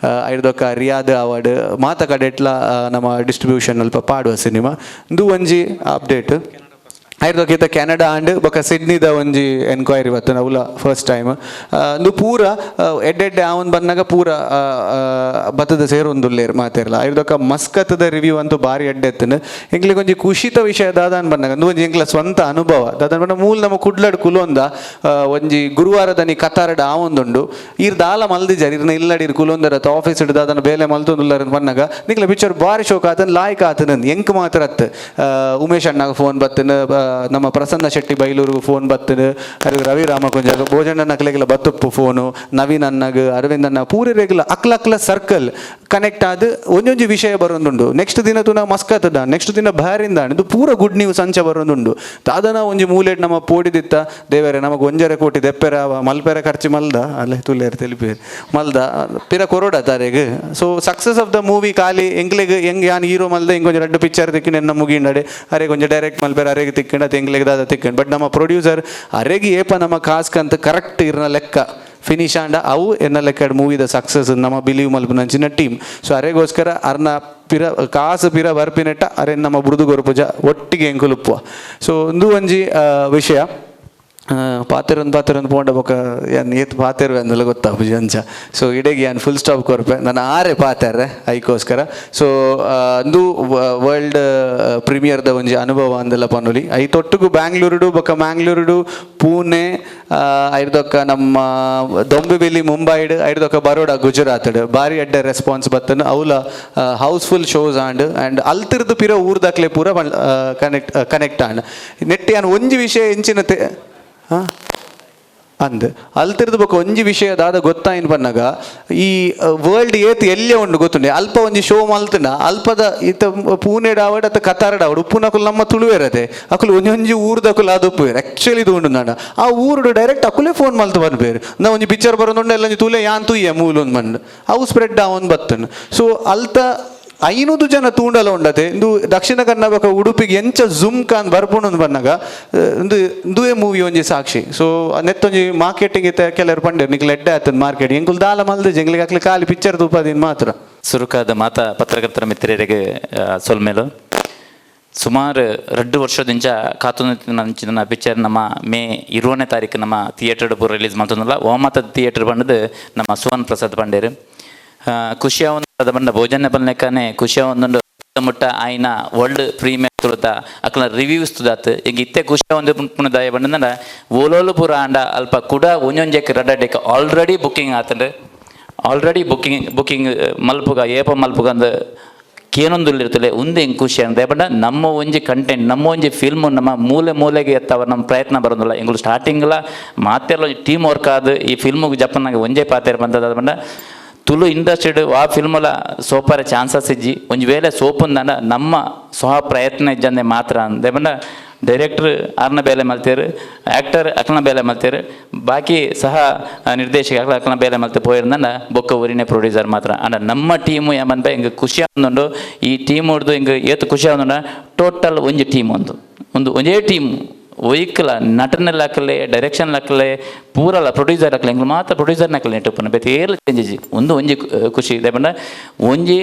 ಐಡ್ದೊಕ್ಕ ರಿಯಾದ್ ಅವಾರ್ಡ್ ಮಾತ ಕಡೆಟ್ಲ ನಮ್ಮ ಡಿಸ್ಟ್ರಿಬ್ಯೂಷನ್ ಅಲ್ಪ ಪಾಡುವ ಸಿನಿಮಾ. ಇಂದು ಒಂಜಿ ಅಪ್ಡೇಟ್. ಐರ್ದೊಕ್ಕ ಇತ್ತ ಕೆನಡಾ ಆಂಡ್ ಬೊಕ್ಕ ಸಿಡ್ನಿದ ಒಂಜಿ ಎನ್ಕ್ವೈರಿ ಬತ್ತುಂಡು, ಅವುಲ ಫಸ್ಟ್ ಟೈಮ್. ಇಂದು ಪೂರ ಎಡ್ಡೆ ಎಡ್ಡೆ ಆವೊಂದು ಬನ್ನಗ ಪೂರ ಬತ್ತದ ಸೇರೊಂದುಲ್ಲೆರ್ ಮಾತೆರ್ಲ. ಐರ್ದೊಕ್ಕ ಮಸ್ಕತ್ತದ ರಿವ್ಯೂ ಅಂತೂ ಬಾರಿ ಎಡ್ಡೆ ಎತ್ತುಂಡು. ಎಂಕ್ಲೆಗ್ ಒಂಜಿ ಖುಷಿತ ವಿಷಯ ದಾದಾನ್ ಬನ್ನಗ ಇಂದು ಒಂಜಿ ಎಂಕ್ಲ ಸ್ವಂತ ಅನುಭವ ದಾದಾನ್ ಬನ್ನ ಮೂಲು ನಮ್ಮ ಕುಡ್ಲಡ್ ಕುಲೊಂದ ಒಂಜಿ ಗುರುವಾರದನಿ ಕತಾರಡ್ ಆವೊಂದುಂಡು. ಈರ್ ದಾಲ ಮಲ್ದಿಜರ್, ಇರ್ನ ಇಲ್ಲಡ್ ಇರ್ ಕುಲೊಂದರ ಅಥವಾ ಆಫೀಸ್ ದಾದನ ಬೇಲೆ ಮಲ್ತೊಂದುಲ್ಲರ್ ಬನ್ನಗ ನಿಕ್ಲ ಪಿಕ್ಚರ್ ಬಾರಿ ಶೋಕ್ ಆತನ್ ಲಾಯ್ಕ್ ಆತನ ಎಂಕ್ ಮಾತ್ರ ಅತ್. ಉಮೇಶ್ ಅಣ್ಣಗ ಫೋನ್ ಬತ್ತುಂಡು, ನಮ್ಮ ಪ್ರಸನ್ನ ಶೆಟ್ಟಿ ಬೈಲೂರಿಗೆ ಫೋನ್ ಬತ್ತುಂಡು, ಅರೆಗ್ ರವಿ ರಾಮಕುಂಜಗ್ ಭೋಜನ ನಕ್ಲೆಗ್ಲ ಬತ್ತುಪ್ಪು ಫೋನು, ನವೀನ್ ಅಣ್ಣಗ್ ಅರವಿಂದ್ ಅಣ್ಣ ಪೂರೆರೆಗ್ಲ ಅಕ್ಲ ಅಕ್ಲ ಸರ್ಕಲ್ ಕನೆಕ್ಟ್ ಆದ್ ಒಂಜೊಂಜಿ ವಿಷಯ ಬರೊಂದುಂಡು. ನೆಕ್ಸ್ಟ್ ದಿನ ತುನ ಮಸ್ಕತ್ದ, ನೆಕ್ಸ್ಟ್ ದಿನ ಬಾರಿಂದ ಇದು ಪೂರ ಗುಡ್ ನ್ಯೂಸ್ ಅಂಚ ಬರೊಂದುಂಡು. ದಾದನ ಒಂಜಿ ಮೂಲೆಡ್ ನಮ್ಮ ಪೋಡಿದಿತ್ತ ದೇವರೇ ನಮಗ್ 1.5 ಕೋಟಿ ದೆಪ್ಪೆರ ಮಲ್ಪೆರ ಖರ್ಚು ಮಲ್ದ ಅಲ್ಲೇ ತುಲ್ಲೇರು ತಿಳಿಪೇರು ಮಲ್ದ ಪಿರ ಕೊರೋಡ ತಾರೆಗ್. So success of the movie ಖಾಲಿ ಎಂಕ್ಲೆಗ್ ಹೆಂಗ್ ಯಾನ್ ಹೀರೋ ಮಲ್ದ ಎಂಕ್ ಒಂಜಿ ರಡ್ಡ್ ಪಿಕ್ಚರ್ ತಿಕ್ಕಿನ ಎನ್ನ ಮುಗಿಂಡಡೆ ಅರೆಗ್ ಒಂಜಿ ಡೈರೆಕ್ಟ್ ಮಲ್ಪೆರ ಅರೆಗ್ ತಿಕ್ಕಿಂಡ ಅದು ಎಂಕ್ಲೆಗ್ ದಾದ ತಿಕ್ಕಿಂಡ್. ಬಟ್ ನಮ್ಮ ಪ್ರೊಡ್ಯೂಸರ್ ಅರೆಗ್ ಏಪ ನಮ್ಮ ಕಾಸ್ಕಂತ ಕರೆಕ್ಟ್ ಇರ್ನ ಲೆಕ್ಕ ಫಿನಿಶ್ ಆಂಡ ಅವು ಎನ್ನ ಲೆಕ್ಕ ಮೂವಿದ ಸಕ್ಸಸ್ ನಮ್ಮ ಬಿಲೀವ್ ಮಲ್ಪುನಂಚಿನ ಟೀಮ್. ಸೊ ಅರೆಗೋಸ್ಕರ ಅರ್ನ ಪಿರ ಕಾಸು ಪಿರ ಬರ್ಪಿನೆಟ್ಟ ಅರೆ ನಮ್ಮ ಬುಡುದು ಗೊರ್ಪುಜ ಒಟ್ಟಿಗೆ ಎಂಕುಲುಪ್ಪುವ. ಸೊ ಒಂದು ಒಂಜಿ ವಿಷಯ ಪಾತೆರೊಂದು ಪಾತೆರೊಂದು ಪೋಂಡ ಬೊಕ ಯಾನ್ ಏತ್ ಪಾತೆರುವೆ ಅಂದಲ ಗೊತ್ತಾಪುಜಿ ಅಂಚ. ಸೊ ಇಡೆಗ್ ಯಾನ್ ಫುಲ್ ಸ್ಟಾಪ್ ಕೊರ್ಪೆ, ನನ್ನ ಆರೆ ಪಾತೆರ್ರೆ ಐಕೋಸ್ಕರ. ಸೊ ಅಂದು ವರ್ಲ್ಡ್ ಪ್ರೀಮಿಯರ್ದ ಒಂಜಿ ಅನುಭವ ಅಂದೆಲ್ಲ ಪನೊಲಿ. ಐತೊಟ್ಟುಗು ಬ್ಯಾಂಗ್ಳೂರುಡು ಬೊಕ ಮ್ಯಾಂಗ್ಳೂರುಡು ಪೂನೆ ಐರ್ದೊಕ್ಕ ನಮ್ಮ ದೊಂಬಿಬಿಲಿ ಮುಂಬೈಡ್ ಐರ್ದೊಕ್ಕ ಬರೋಡ ಗುಜರಾತ್ಡ್ ಬಾರಿ ಎಡ್ಡೆ ರೆಸ್ಪಾನ್ಸ್ ಬತ್ತನ್. ಅವ್ಲ ಹೌಸ್ಫುಲ್ ಶೋಸ್ ಆಂಡ್ ಆ್ಯಂಡ್ ಅಲ್ತಿರ್ದು ಪಿರ ಊರ್ದಕ್ಲೆ ಪೂರ ಕನೆಕ್ಟ್ ಕನೆಕ್ಟ್ ಆಂಡ್. ನೆಟ್ಟಿ ಯಾನ್ ಒಂಜಿ ವಿಷಯ ಎಂಚಿನ ಅಂದ್ ಅಲ್ತಿರ್ದು ಬೊಕ ಒಂಜಿ ವಿಷಯ ದಾದ ಗೊತ್ತಾಯಿನ ಪನ್ನಗ ಈ ವರ್ಲ್ಡ್ ಏತ್ ಎಲ್ಲೇ ಉಂಡು ಗೊತ್ತುಂಡೆ. ಅಲ್ಪ ಒಂಜಿ ಶೋ ಮಲ್ತುಂಡ ಅಲ್ಪದ ಇತ್ತ ಪೂನೆಡ್ ಆವಡ್ ಅತ್ತ ಕತಾರಡ್ ಆವಡ್ ಉಪ್ಪುನಕುಲು ನಮ್ಮ ತುಳುವೆರತೆ ಅಕುಲು ಒಂಜೊಂಜಿ ಊರ್ದಕುಲು ಆದ್ ಉಪ್ಪುವೆರ್. ಆಕ್ಚುಲಿ ಇದು ಉಂಡು ನಾಡ ಆ ಊರುಡು ಡೈರೆಕ್ಟ್ ಅಕುಲೇ ಫೋನ್ ಮಲ್ತು ಬರ್ಬೇರು, ನಾ ಒಂಜಿ ಪಿಕ್ಚರ್ ಬರೋದುಂಡು ಎಲ್ಲ ಒಂಜಿ ತೂಲೆ ಯಾನ್ ತೂಯೆ ಮೂಲು ಒಂದ್ ಮಂಡ್ ಅವು ಸ್ಪ್ರೆಡ್ ಆವೊಂದು ಬತ್ತುಂಡು. ಸೊ ಅಲ್ತ 500 ಜನ ತೂಂಡಲ ಉಂಡತೆ. ಇಂದು ದಕ್ಷಿಣ ಕನ್ನಡ ಬೊಕ ಉಡುಪಿಗೆ ಎಂಚ ಜುಮ್ ಕಾನ್ ಬರ್ಪುಂಡು ಬನ್ನಗ ಇಂದು ಇಂದುವೇ ಮೂವಿ ಒಂಜಿ ಸಾಕ್ಷಿ. ಸೊ ನೆತ್ತೊಂಜಿ ಮಾರ್ಕೆಟಿಂಗ್ ಇತ್ತೆ ಕೆಲವರು ಪಂಡೆರ್ ನಿಕ್ಲೆ ಎಡ್ಡೆ ಆತಂದು ಮಾರ್ಕೆಟ್ ಎಂಕುಲು ದಾಲ ಮಲ್ದ ಎಂಕ್ಲೆಗ್ ಅಕ್ಲೆ ಖಾಲಿ ಪಿಕ್ಚರ್ ತೂಪದಿನ್ ಮಾತ್ರ. ಸುರುಕಾದ ಮಾತಾ ಪತ್ರಕರ್ತರ ಮಿತ್ರರಿಗೆ ಸೊಲ್ಮೆಲು. ಸುಮಾರು 2 ವರ್ಷದಿಂಚ ಕಾತೊಂದಿತ್ತಿನ ಪಿಕ್ಚರ್ ನಮ್ಮ ಮೇ 20ನೇ ತಾರೀಕು ನಮ್ಮ ಥಿಯೇಟರ್ ಪೂರ ರಿಲೀಸ್ ಮಲ್ತೊಂದುಲ್ಲ. ಓಮತ ಥಿಯೇಟರ್ ಪಂಡದು ನಮ್ಮ ಸುವರ್ಣ ಪ್ರಸಾದ್ ಪಂಡೇರು. ಖುಷಿಯ ಒಂದು ಬಂಡ ಭೋಜನ ಪನ್ಲೆಕ್ಕನೆ ಖುಷಿಯ ಒಂದೊಂದು ಮುಟ್ಟ ಆಯ್ನ ವರ್ಲ್ಡ್ ಪ್ರೀಮಿಯರ್ ತುಳುತ ಅಕ್ಲ ರಿವ್ಯೂಸ್ ತುದಾತ್. ಈಗ ಇತ್ತೆ ಖುಷಿಯ ಒಂದು ಪುಣದಾಯ ಬಂಡ ಓಲೋಲು ಪೂರ ಆಂಡ ಅಲ್ಪ ಕುಡ ಒಂಜೊಂಜೆಕ್ ರಡ್ಡಡ್ಡೆಕ್ ಆಲ್ರೆಡಿ ಬುಕ್ಕಿಂಗ್ ಆತಂಡ್. ಆಲ್ರೆಡಿ ಬುಕ್ಕಿಂಗ್ ಬುಕ್ಕಿಂಗ್ ಮಲ್ಪುಗ ಏಪ ಮಲ್ಪುಗ ಅಂದ್ ಕೇನೊಂದುಲ್ಲಿರ್ತಲೆ ಉಂದು ಹೆಂಗೆ ಖುಷಿ ಅಂತ ಬಟ್ ನಮ್ಮ ಒಂಜಿ ಕಂಟೆಂಟ್ ನಮ್ಮ ಒಂಜಿ ಫಿಲ್ಮ್ ನಮ್ಮ ಮೂಲೆ ಮೂಲೆಗೆ ಎತ್ತವ ನಮ್ಮ ಪ್ರಯತ್ನ ಬರೋದಿಲ್ಲ. ಎಂಗುಲು ಸ್ಟಾರ್ಟಿಂಗ್ಲ ಮಾತೆಲ್ಲ ಟೀಮ್ ವರ್ಕ್ ಆದ್ ಈ ಫಿಲ್ಮಿಗೆ ಜಪ್ಪನಾಗ ಒಂಜೇ ಪಾತೆರ ಬಂದದ ಬಂಡ ತುಳು ಇಂಡಸ್ಟ್ರಿಡ್ ಆ ಫಿಲ್ಮುಲ ಸೋಪಾರ ಚಾನ್ಸಸ್ ಇಜ್ಜಿ. ಒಂಜಿ ವೇಳೆ ಸೋಪುಂದಾಂಡ ನಮ್ಮ ಸ್ವ ಪ್ರಯತ್ನ ಇಜ್ಜಂದೆ ಮಾತ್ರ ಅಂದೆ ಬಂಡ ಡೈರೆಕ್ಟ್ರ್ ಆರ್ನ ಬೇಲೆ ಮಲ್ತೇರು, ಆ್ಯಕ್ಟರ್ ಅಕ್ಲನ ಬೇಲೆ ಮಲ್ತೇರು, ಬಾಕಿ ಸಹ ನಿರ್ದೇಶಕ ಅಕ್ಲ ಅಕ್ಲನ ಬೇಲೆ ಮಲ್ತೆ ಪೋಯಿರ್ದಂಡ ಬೊಕ್ಕ ಊರಿನ ಪ್ರೊಡ್ಯೂಸರ್ ಮಾತ್ರ. ಅಂಡ ನಮ್ಮ ಟೀಮು ಏಮನ್ಪ ಹಿಂಗೆ ಖುಷಿ ಆವೊಂದುಂಡು. ಈ ಟೀಮ್ ಹೊಡ್ದು ಹಿಂಗೆ ಏತ್ ಖುಷಿ ಆವೊಂದುಂಡ ಟೋಟಲ್ ಒಂಜಿ ಟೀಮ್ ಒಂದು ಒಂದು ಒಂಜೇ ಟೀಮ್ ಒಯ್ಕಲ ನಟನೆ ಲಾಕಲೆ ಡೈರೆಕ್ಷನ್ ಲಾಕಲೆ ಪೂರಲ ಪ್ರೊಡ್ಯೂಸರ್ ಹಾಕಲೆ ಎಂಕ್ಲು ಮಾತ್ರ ಪ್ರೊಡ್ಯೂಸರ್ ನಕಲೆ ನೆಟ್ಟುಪ್ಪುನ ಬೇತೆ ಏರ್ಲ ಚೇಂಜ್ ಒಂದು ಒಂಜಿ ಖುಷಿ ಇದೆ ಪಂಡ ಒಂಜಿ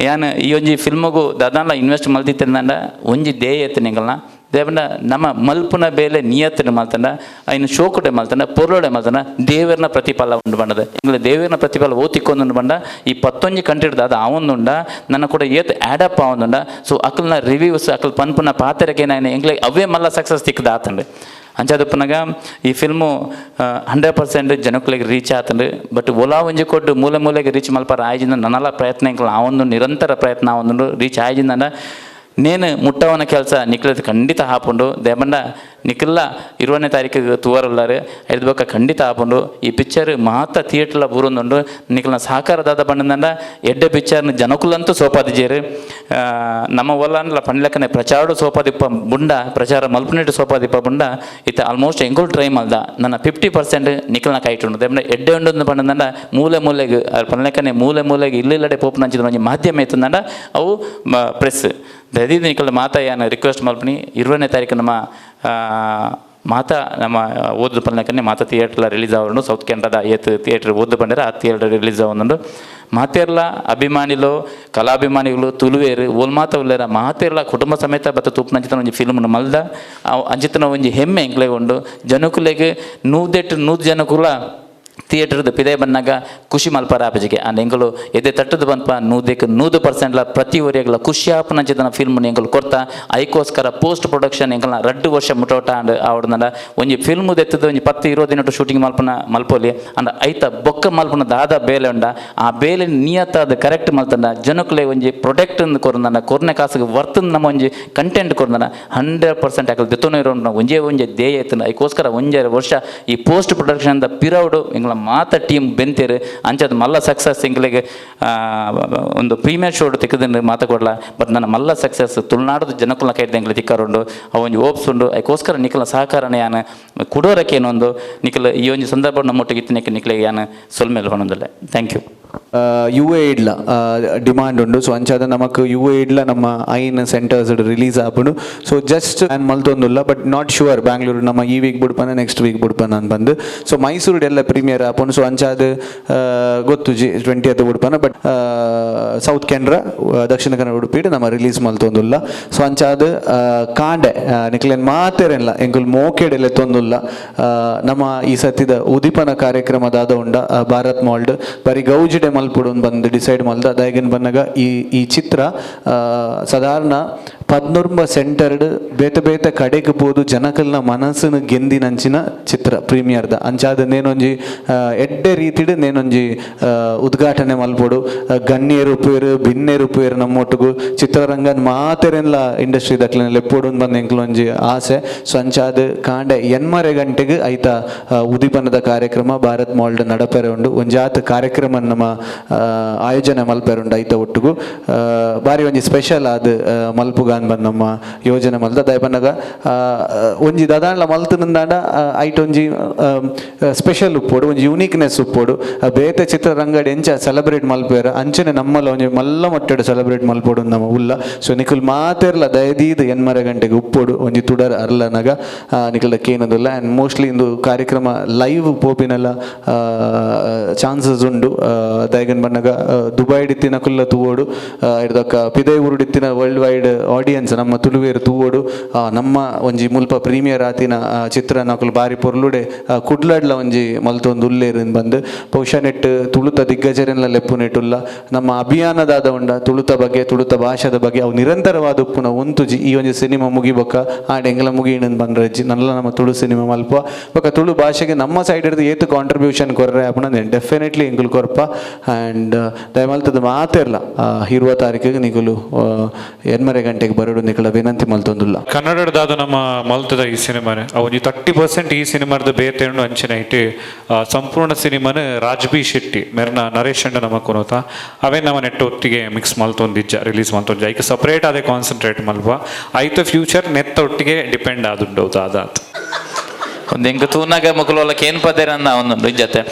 ಯಾನ್ ಈ ಒಂಜಿ ಫಿಲ್ಮಗು ದಾದಾನ್ಲ ಇನ್ವೆಸ್ಟ್ ಮಲ್ತಿತ್ತಂಡ ಒಂಜಿ ಧ್ಯೇಯ ಎತ್ತನೆ ಎಂಕಲ್ನ ದೇಪಂಡ ನಮ್ಮ ಮಲ್ಪುನ ಬೇಲೆ ನಿಯತ್ತಿನ ಮಲ್ತಂಡ ಐನು ಶೋಕುಡೆ ಮಲ್ತಂಡ ಪೊರ್ಲೋಡೆ ಮಲ್ತಂಡ ದೇವರನ ಪ್ರತಿಫಲ ಉಂಡು ಬಂಡದ ಎಂಗ್ಲ ದೇವರನ ಪ್ರತಿಫಲ ಓತಿಕ್ಕೊಂದುಂಡು ಬಂಡ ಈ ಪತ್ತೊಂಜಿ ಕಂಟ್ರಿಡ್ದ ಅದು ಆವೊಂದುಂಡ ನನ್ನ ಕೂಡ ಏತ್ ಆ್ಯಡ್ ಅಪ್ ಆವೊಂದುಂಡ. ಸೊ ಅಕಲ್ನ ರಿವ್ಯೂಸ್ ಅಕಲ್ ಪನ್ಪುನ ಪಾತೆರಕ್ಕೆ ನಾನು ಎಂಗ್ಲೆ ಅವೇ ಮಲ್ಲ ಸಕ್ಸಸ್ ತಿಕ್ಕದ ಆತಂಡು. ಅಂಚಾದಪ್ಪನಾಗ ಈ ಫಿಲ್ಮು 100% ಜನಕ್ಕಳಿಗೆ ರೀಚ್ ಆತಂಡು. ಬಟ್ ಒಲಾ ಒಂಜಿ ಕೊಟ್ಟು ಮೂಲೆ ಮೂಲೆಗೆ ರೀಚ್ ಮಲ್ಪಾರ ಆಯ್ಜಿಂದ ನನ್ನಲ್ಲ ಪ್ರಯತ್ನ ಎಂಕಲ್ ಆ ಒಂದು ನಿರಂತರ ಪ್ರಯತ್ನ ಆ ಒಂದು ರೀಚ್ ಆಯ್ಜಿಂದ ನೇನು ಮುಟ್ಟವನ ಕೆಲಸ ನಿಕ್ಲದ ಖಂಡಿತ ಹಾಪುಂಡು. ದೇಬಂಡ ನಿಖಲ್ಲ 20ನೇ ತಾರೀಕಿಗೆ ತೂವರಲ್ಲಾರು ಐದು ಬೊಕ್ಕ ಖಂಡಿತ ಆಪುಂಡು. ಈ ಪಿಕ್ಚರ್ ಮಾತ ಥಿಯೇಟ್ರ್ಲ ಬೂರೊಂದುಂಡು. ನಿಖಲ್ನ ಸಹಕಾರದಾದ ಬಂಡಂದ ಎಡ್ಡೆ ಪಿಕ್ಚರ್ನ ಜನಕುಲಂತೂ ಸೋಪಾದಿಜೇರು. ನಮ್ಮ ಒಲ್ಲನ್ಲ ಪಂಡ್ಲಕ್ಕನೆ ಪ್ರಚಾರಡು ಸೋಪಾದಿಪ್ಪ ಬುಂಡ ಪ್ರಚಾರ ಮಲ್ಪನೆಟ್ಟು ಸೋಪಾದಿಪ್ಪ ಬುಂಡ ಇತ್ತ ಆಲ್ಮೋಸ್ಟ್ ಎಂಕುಲ್ ಟ್ರೈ ಮಲ್ದ ನನ್ನ 50% ನಿಖಲ್ನ ಕಾಯ್ಟುಂಡು. ದೇಬಂಡ ಎಡ್ಡೆ ಉಂಡು ಪಂಡಂದ ಮೂಲೆ ಮೂಲೆಗೆ ಪಂಡ್ಲಕ್ಕನೆ ಮೂಲೆ ಮೂಲೆಗೆ ಇಲ್ಲಿಲ್ಲಡೆ ಪೋಪುನಂಚಿದ ಒಂಜಿ ಮಾಧ್ಯಮ ಇತ್ತಂದ ಅವು ಪ್ರೆಸ್. ದಯದೀದು ನಿಖಲ್ ಮಾತಾ ಯಾನ ರಿಕ್ವೆಸ್ಟ್ ಮಲ್ಪನಿ 20ನೇ ತಾರೀಕು ನಮ್ಮ ಮಾತಾ ನಮ್ಮ ಓದು ಪಲ್ನಕನೆ ಮಾತಾ ಥಿಯೇಟ್ರ್ಲ ರಿಲೀಸ್ ಆವೊಂಡು. ಸೌತ್ ಕೆನರಾದ ಏತ್ ಥಿಯೇಟ್ರ್ ಓದು ಬಂದರೆ ಆ ಥಿಯೇಟ್ರ್ ರಿಲೀಸ್ ಆವೊಂದುಂಡು. ಮಾತೆರ್ಲ ಅಭಿಮಾನಿಲು ಕಲಾಭಿಮಾನಿಗಳು ತುಳುವೇರು ಓಲ್ ಮಾತ ಉಲ್ಲೇರ ಮಾತೆರ್ಲ ಕುಟುಂಬ ಸಮೇತ ಬತ್ತ ತೂಪುನಂಚಿತನ ಒಂಜಿ ಫಿಲ್ಮ್ನ ಮಲ್ದ ಅಂಚಿತನ ಒಂಜಿ ಹೆಮ್ಮೆ ಎಂಕ್ಲೆಗ್ ಉಂಡು. ಜನಕುಲೆಗ್ ನೂದೆಟ್ಟು ನೂದು ಜನಕುಲ ಥಿಯೇಟರ್ದ ಪಿದೆ ಬನ್ನಾಗ ಖುಷಿ ಮಲ್ಪಾರ ಆಪಜಿಗೆ ಅಂಡ್ ಎಂಕುಲು ಎದೆ ತಟ್ಟದ ಬಂದ್ಪ ನೂದಕ್ಕೆ 100% ಪ್ರತಿ ಒರಿಯಗ್ಲ ಖುಷಿ ಆಪನಂಚಿತನ ಫಿಲ್ಮ್ ಎಂಕುಲು ಕೊರ್ತ. ಐಕೋಸ್ಕರ ಪೋಸ್ಟ್ ಪ್ರೊಡಕ್ಷನ್ ಎಂಕಲ್ನ 2 ವರ್ಷ ಮುಟೋಟ ಅಂಡ್ ಆವಡ್ನಂಡ ಒಂಜಿ ಫಿಲ್ಮ್ ದೆತ್ತದ ಒಂಜಿ 10-20 ದಿನಟ್ಟು ಶೂಟಿಂಗ್ ಮಲ್ಪನ ಮಲ್ಪೊಲಿ ಅಂಡ್ ಐತ ಬೊಕ್ಕ ಮಲ್ಪನ ದಾದ ಬೇಲೆ ಉಂಡ ಆ ಬೇಲೆ ನಿಯತ್ತಾದ ಕರೆಕ್ಟ್ ಮಲ್ತಂಡ ಜನಕುಲೆ ಒಂಜಿ ಪ್ರೊಡಕ್ಟ್ ಕೊರ್ನಂಡ ಕೊರ್ನೆ ಕಾಸಿಗೆ ವರ್ತನ್ ನಮ್ಮ ಒಂಜಿ ಕಂಟೆಂಟ್ ಕೊರ್ನಂಡ 100% ಅಕಲ್ ದೆತ್ತೊನ ಇರೋ ಒಂಜೇ ಒಂಜಿ ಧ್ಯೇಯ ಎತ್ತನ. ಐಕೋಸ್ಕರ 1.5 ವರ್ಷ ಈ ಪೋಸ್ಟ್ ಪ್ರೊಡಕ್ಷನ್ ದ ಪಿರೌಡು ಎಂಗ್ಲ ಮಾತ ಟೀಮ್ ಬೆಂತೇರು. ಅಂಚದ ಮಲ್ಲ ಸಕ್ಸಸ್ ಎಂಕ್ಲೆಗ್ ಒಂದು ಪ್ರೀಮಿಯರ್ ಶೋ ತಿಕ್ಕದಂದ್ರೆ ಮಾತ ಕೊಡ್ಲ. ಬಟ್ ನನ್ನ ಮಲ್ಲ ಸಕ್ಸಸ್ ತುಳುನಾಡದ ಜನಕುಲ್ನ ಕೈಡ್ದ ಎಂಕ್ಲೆ ತಿಕ್ಕರುಂಡು ಅವು ಒಂಜಿ ಓಪ್ಸ್ ಉಂಡು. ಐಕೋಸ್ಕರ ನಿಖಲ ಸಹಕಾರನ ಯಾನ್ ಕುಡೋರಕ್ಕೆ ಏನೊಂದು ನಿಖಲ ಈ ಒಂಜಿ ಸಂದರ್ಭ ನಮ್ಮೊಟ್ಟಿಗೆ ಇತ್ತಿನಕ್ಕೆ ನಿಖಲಿಗೆ ಯಾನ್ ಸೊಲ್ಮೇಲೆ ಹೊಣೊಂದಿಲ್ಲ. Thank you. U A ಇಡ್ಲ ಡಿಮಾಂಡ್ ಉಂಡು. ಸೊ ಅಂಚಾದ ನಮಕ್ ಯು ಎ ಇಡ್ಲ ನಮ್ಮ ಐನ್ ಸೆಂಟರ್ಸ್ ರಿಲೀಸ್ ಆಪುಂಡು. ಸೊ ಜಸ್ಟ್ ಆ್ಯನ್ ಮಲ್ತೊಂದುಲ್ಲ ಬಟ್ not sure Bangalore ನಮ್ಮ ಈ ವೀಕ್ ಬುಡ್ಪನ ನೆಕ್ಸ್ಟ್ ವೀಕ್ ಬುಡ್ಪನ ಅಂತ ಬಂದು. ಸೊ ಮೈಸೂರು ಎಲ್ಲ ಪ್ರೀಮಿಯರ್ ಆಪುಂಡು. ಸೊ ಅಂಚಾದ ಗೊತ್ತುಜಿ 20th ಬುಡ್ಪನ ಬಟ್ ಸೌತ್ ಕೆನರಾ ದಕ್ಷಿಣ ಕನ್ನಡ ಉಡುಪಿ ನಮ್ಮ ರಿಲೀಸ್ ಮಲ್ತೊಂದುಲ್ಲ. ಸೊ ಅಂಚಾದ ಕಾಂಡೆ ನಿಕ್ಲೇನ್ ಮಾತೆರೆಲ್ಲ ಎಂಕುಲ್ ಮೋಕೆಡೆಲ್ಲ ತೊಂದುಲ್ಲ. ನಮ್ಮ ಈ ಸತಿದ ಉದಿಪನ ಕಾರ್ಯಕ್ರಮದಾದ ಉಂಡ ಭಾರತ್ ಮಾಲ್ಡ್ ಬರಿ ಗೌಜಿಡೆ ಮಲ್ಪುಡು ಬಂದು ಡಿಸೈಡ್ ಮಲ್ದ. ಅದಾಗಿನ ಬಂದಾಗ ಈ ಈ ಚಿತ್ರ ಸಾಧಾರಣ 19 ಸೆಂಟರ್ಡ್ ಬೇತೆ ಬೇತೆ ಕಡೆಗೆ ಪೋದು ಜನಕಲ್ನ ಮನಸ್ಸನ್ನು ಗೆಂದಿನಂಚಿನ ಚಿತ್ರ ಪ್ರೀಮಿಯರ್ದ. ಅಂಚಾದ ನೇನೊಂಜಿ ಎಡ್ಡೆ ರೀತಿಡ್ ನೇನೊಂಜಿ ಉದ್ಘಾಟನೆ ಮಲ್ಪೊಡು. ಗಣ್ಯರು ಉಪ್ಪೇರು ಭಿನ್ನೆರು ಉಪ್ಪೇರು ನಮ್ಮೊಟ್ಟಿಗೂ ಚಿತ್ರರಂಗನ್ ಮಾತೆರೆನ್ಲ ಇಂಡಸ್ಟ್ರಿ ದಕ್ಲೆನ ಲೆಪ್ಪೊಡು ಬಂದು ಎಂಕ್ಲೊಂಜಿ ಆಸೆ. ಸೊ ಅಂಚಾದ ಕಾಂಡೆ 8 ಗಂಟೆಗೆ ಐತ ಉದಿಪನದ ಕಾರ್ಯಕ್ರಮ ಭಾರತ್ ಮಾಲ್ಡ್ ನಡಪೆರೆ ಉಂಡು. ಒಂಜಾತ್ ಕಾರ್ಯಕ್ರಮ ನಮ್ಮ ಆಯೋಜನೆ ಮಲ್ಪೆರುಂಡು ಐತ ಒಟ್ಟುಗು ಬಾರಿ ಒಂಜಿ ಸ್ಪೆಷಲ್ ಆದ್ ಮಲ್ಪುಗಾನ್ ಬಂದ್ ನಮ್ಮ ಯೋಜನೆ ಮಲ್ದ. ದಯ ಪನ್ನಗ ಒಂಜಿ ದಾದಾಂಡ್ಲ ಮಲ್ತನಂದಾಂಡ ಐಟ್ ಒಂಜಿ ಸ್ಪೆಷಲ್ ಉಪ್ಪೋಡು ಒಂಜಿ ಯೂನಿಕ್ನೆಸ್ ಉಪ್ಪೋಡು ಬೇತೆ ಚಿತ್ರರಂಗಡ್ ಎಂಚ ಸೆಲೆಬ್ರೇಟ್ ಮಲ್ಪೇರ ಅಂಚನೆ ನಮ್ಮಲ್ಲ ಒಂಜಿ ಮಲ್ಲ ಮಟ್ಟೆಡ್ ಸೆಲೆಬ್ರೇಟ್ ಮಲ್ಪೋಡು ನಮ್ಮ ಉಲ್ಲ. ಸೊ ನಿಕುಲ್ ಮಾತೆರ್ಲ ದಯದೀದ್ 8 ಗಂಟೆಗೆ ಉಪ್ಪೋಡು ಒಂಜಿ ತುಡರ್ ಅರ್ಲನಗ ನಿಕುಲ್ದ ಕೇನದುಲ್ಲ. ಆ್ಯಂಡ್ ಮೋಸ್ಟ್ಲಿ ಇಂದು ಕಾರ್ಯಕ್ರಮ ಲೈವ್ ಪೋಪಿನೆಲ್ಲ ಚಾನ್ಸಸ್ ಉಂಡು. ದಯಗನ್ ಬನ್ನಗ ದುಬೈಡಿತ್ತಿನ ಕುಲ್ಲ ತೂವೋಡು ಇರ್ದಕ್ಕ ಪಿದೈ ಊರುಡಿತ್ತಿನ ವರ್ಲ್ಡ್ ವೈಡ್ ಆಡಿಯನ್ಸ್ ನಮ್ಮ ತುಳುವೇರು ತೂವೋಡು ನಮ್ಮ ಒಂಜಿ ಮುಲ್ಪ ಪ್ರೀಮಿಯರ್ ಆತಿನ ಚಿತ್ರ ನಕುಲು ಬಾರಿ ಪೊರ್ಲುಡೆ ಕುಡ್ಲಡ್ಲ ಒಂಜಿ ಮಲ್ತೊಂದು ಉಲ್ಲೇರು ಬಂದು ಬಹುಶಃ ನೆಟ್ ತುಳುತ ದಿಗ್ಗಜರೆಲ್ಲ ಲೆಪ್ಪು ನೆಟ್ಟುಲ್ಲ ನಮ್ಮ ಅಭಿಯಾನದಾದ ಉಂಡ ತುಳುತ ಬಗ್ಗೆ ತುಳುತ ಭಾಷೆದ ಬಗ್ಗೆ ಅವು ನಿರಂತರವಾದ ಉಪ್ಪುನ ಒಂತುಜಿ ಈ ಒಂಜಿ ಸಿನಿಮಾ ಮುಗಿಬೊಕ್ಕ ಆ ಎಂಗಲ ಮುಗಿಣನ್ ಬಂದ್ರಜ್ಜಿ ನಲ್ಲ ನಮ್ಮ ತುಳು ಸಿನಿಮಾ ಮಲ್ಪ ಬೊಕ್ಕ ತುಳು ಭಾಷೆಗೆ ನಮ್ಮ ಸೈಡ್ ಹಿಡಿದು ಏತು ಕಾಂಟ್ರಿಬ್ಯೂಷನ್ ಕೊರ್ರೆ ಅಪ್ಪಣ ಡೆಫಿನೆಟ್ಲಿ ಎಂಕುಲು ಕೊರ್ಪ. ಆ್ಯಂಡ್ ದಯಮಲ್ತದ ಮಾತೆರ್ಲ 20 ತಾರೀಕಿಗೆ ನಿಕುಲು 8 ಗಂಟೆಗೆ ಬರೋಡು ನಿಕುಲ ವಿನಂತಿ ಮಲ್ತೊಂದುಲ್ಲ. ಕನ್ನಡದಾದ ನಮ್ಮ ಮಲ್ತದ ಈ ಸಿನಿಮಾನೆ ಒಂಜಿ 30% ಈ ಸಿನಿಮಾದ ಬೇತೆ ಉಂಡು ಅಂಚಿನ ಇಟ್ಟು ಸಂಪೂರ್ಣ ಸಿನಿಮಾನ ರಾಜ್ಬಿ ಶೆಟ್ಟಿ ಮೆರ್ನ ನರೇಶ್ ಅಂಡ ನಮ್ಮ ಕೊನೋತ ಅವೇ ನಮ್ಮ ನೆಟ್ ಒತ್ತಿಗೆ ಮಿಕ್ಸ್ ಮಲ್ತೊಂದಿಜ್ಜ ರಿಲೀಸ್ ಮಲ್ತೊಂದಿಜ್ಜ ಐಕ್ ಸಪ್ರೇಟ್ ಅದೇ ಕಾನ್ಸಂಟ್ರೇಟ್ ಮಲ್ಪ ಐತ ಫ್ಯೂಚರ್ ನೆತ್ತ ಒಟ್ಟಿಗೆ ಡಿಪೆಂಡ್ ಆದುಂಡು ಅದಾತ್. ಒಂದು ಎಂಕ್ ತೂನಾಗ ಮಕ್ಕಳು ಕೇನ್ ಪದೇರನ್ನ ಒಂದೊಂದು ಇಜ್ಜತೆ.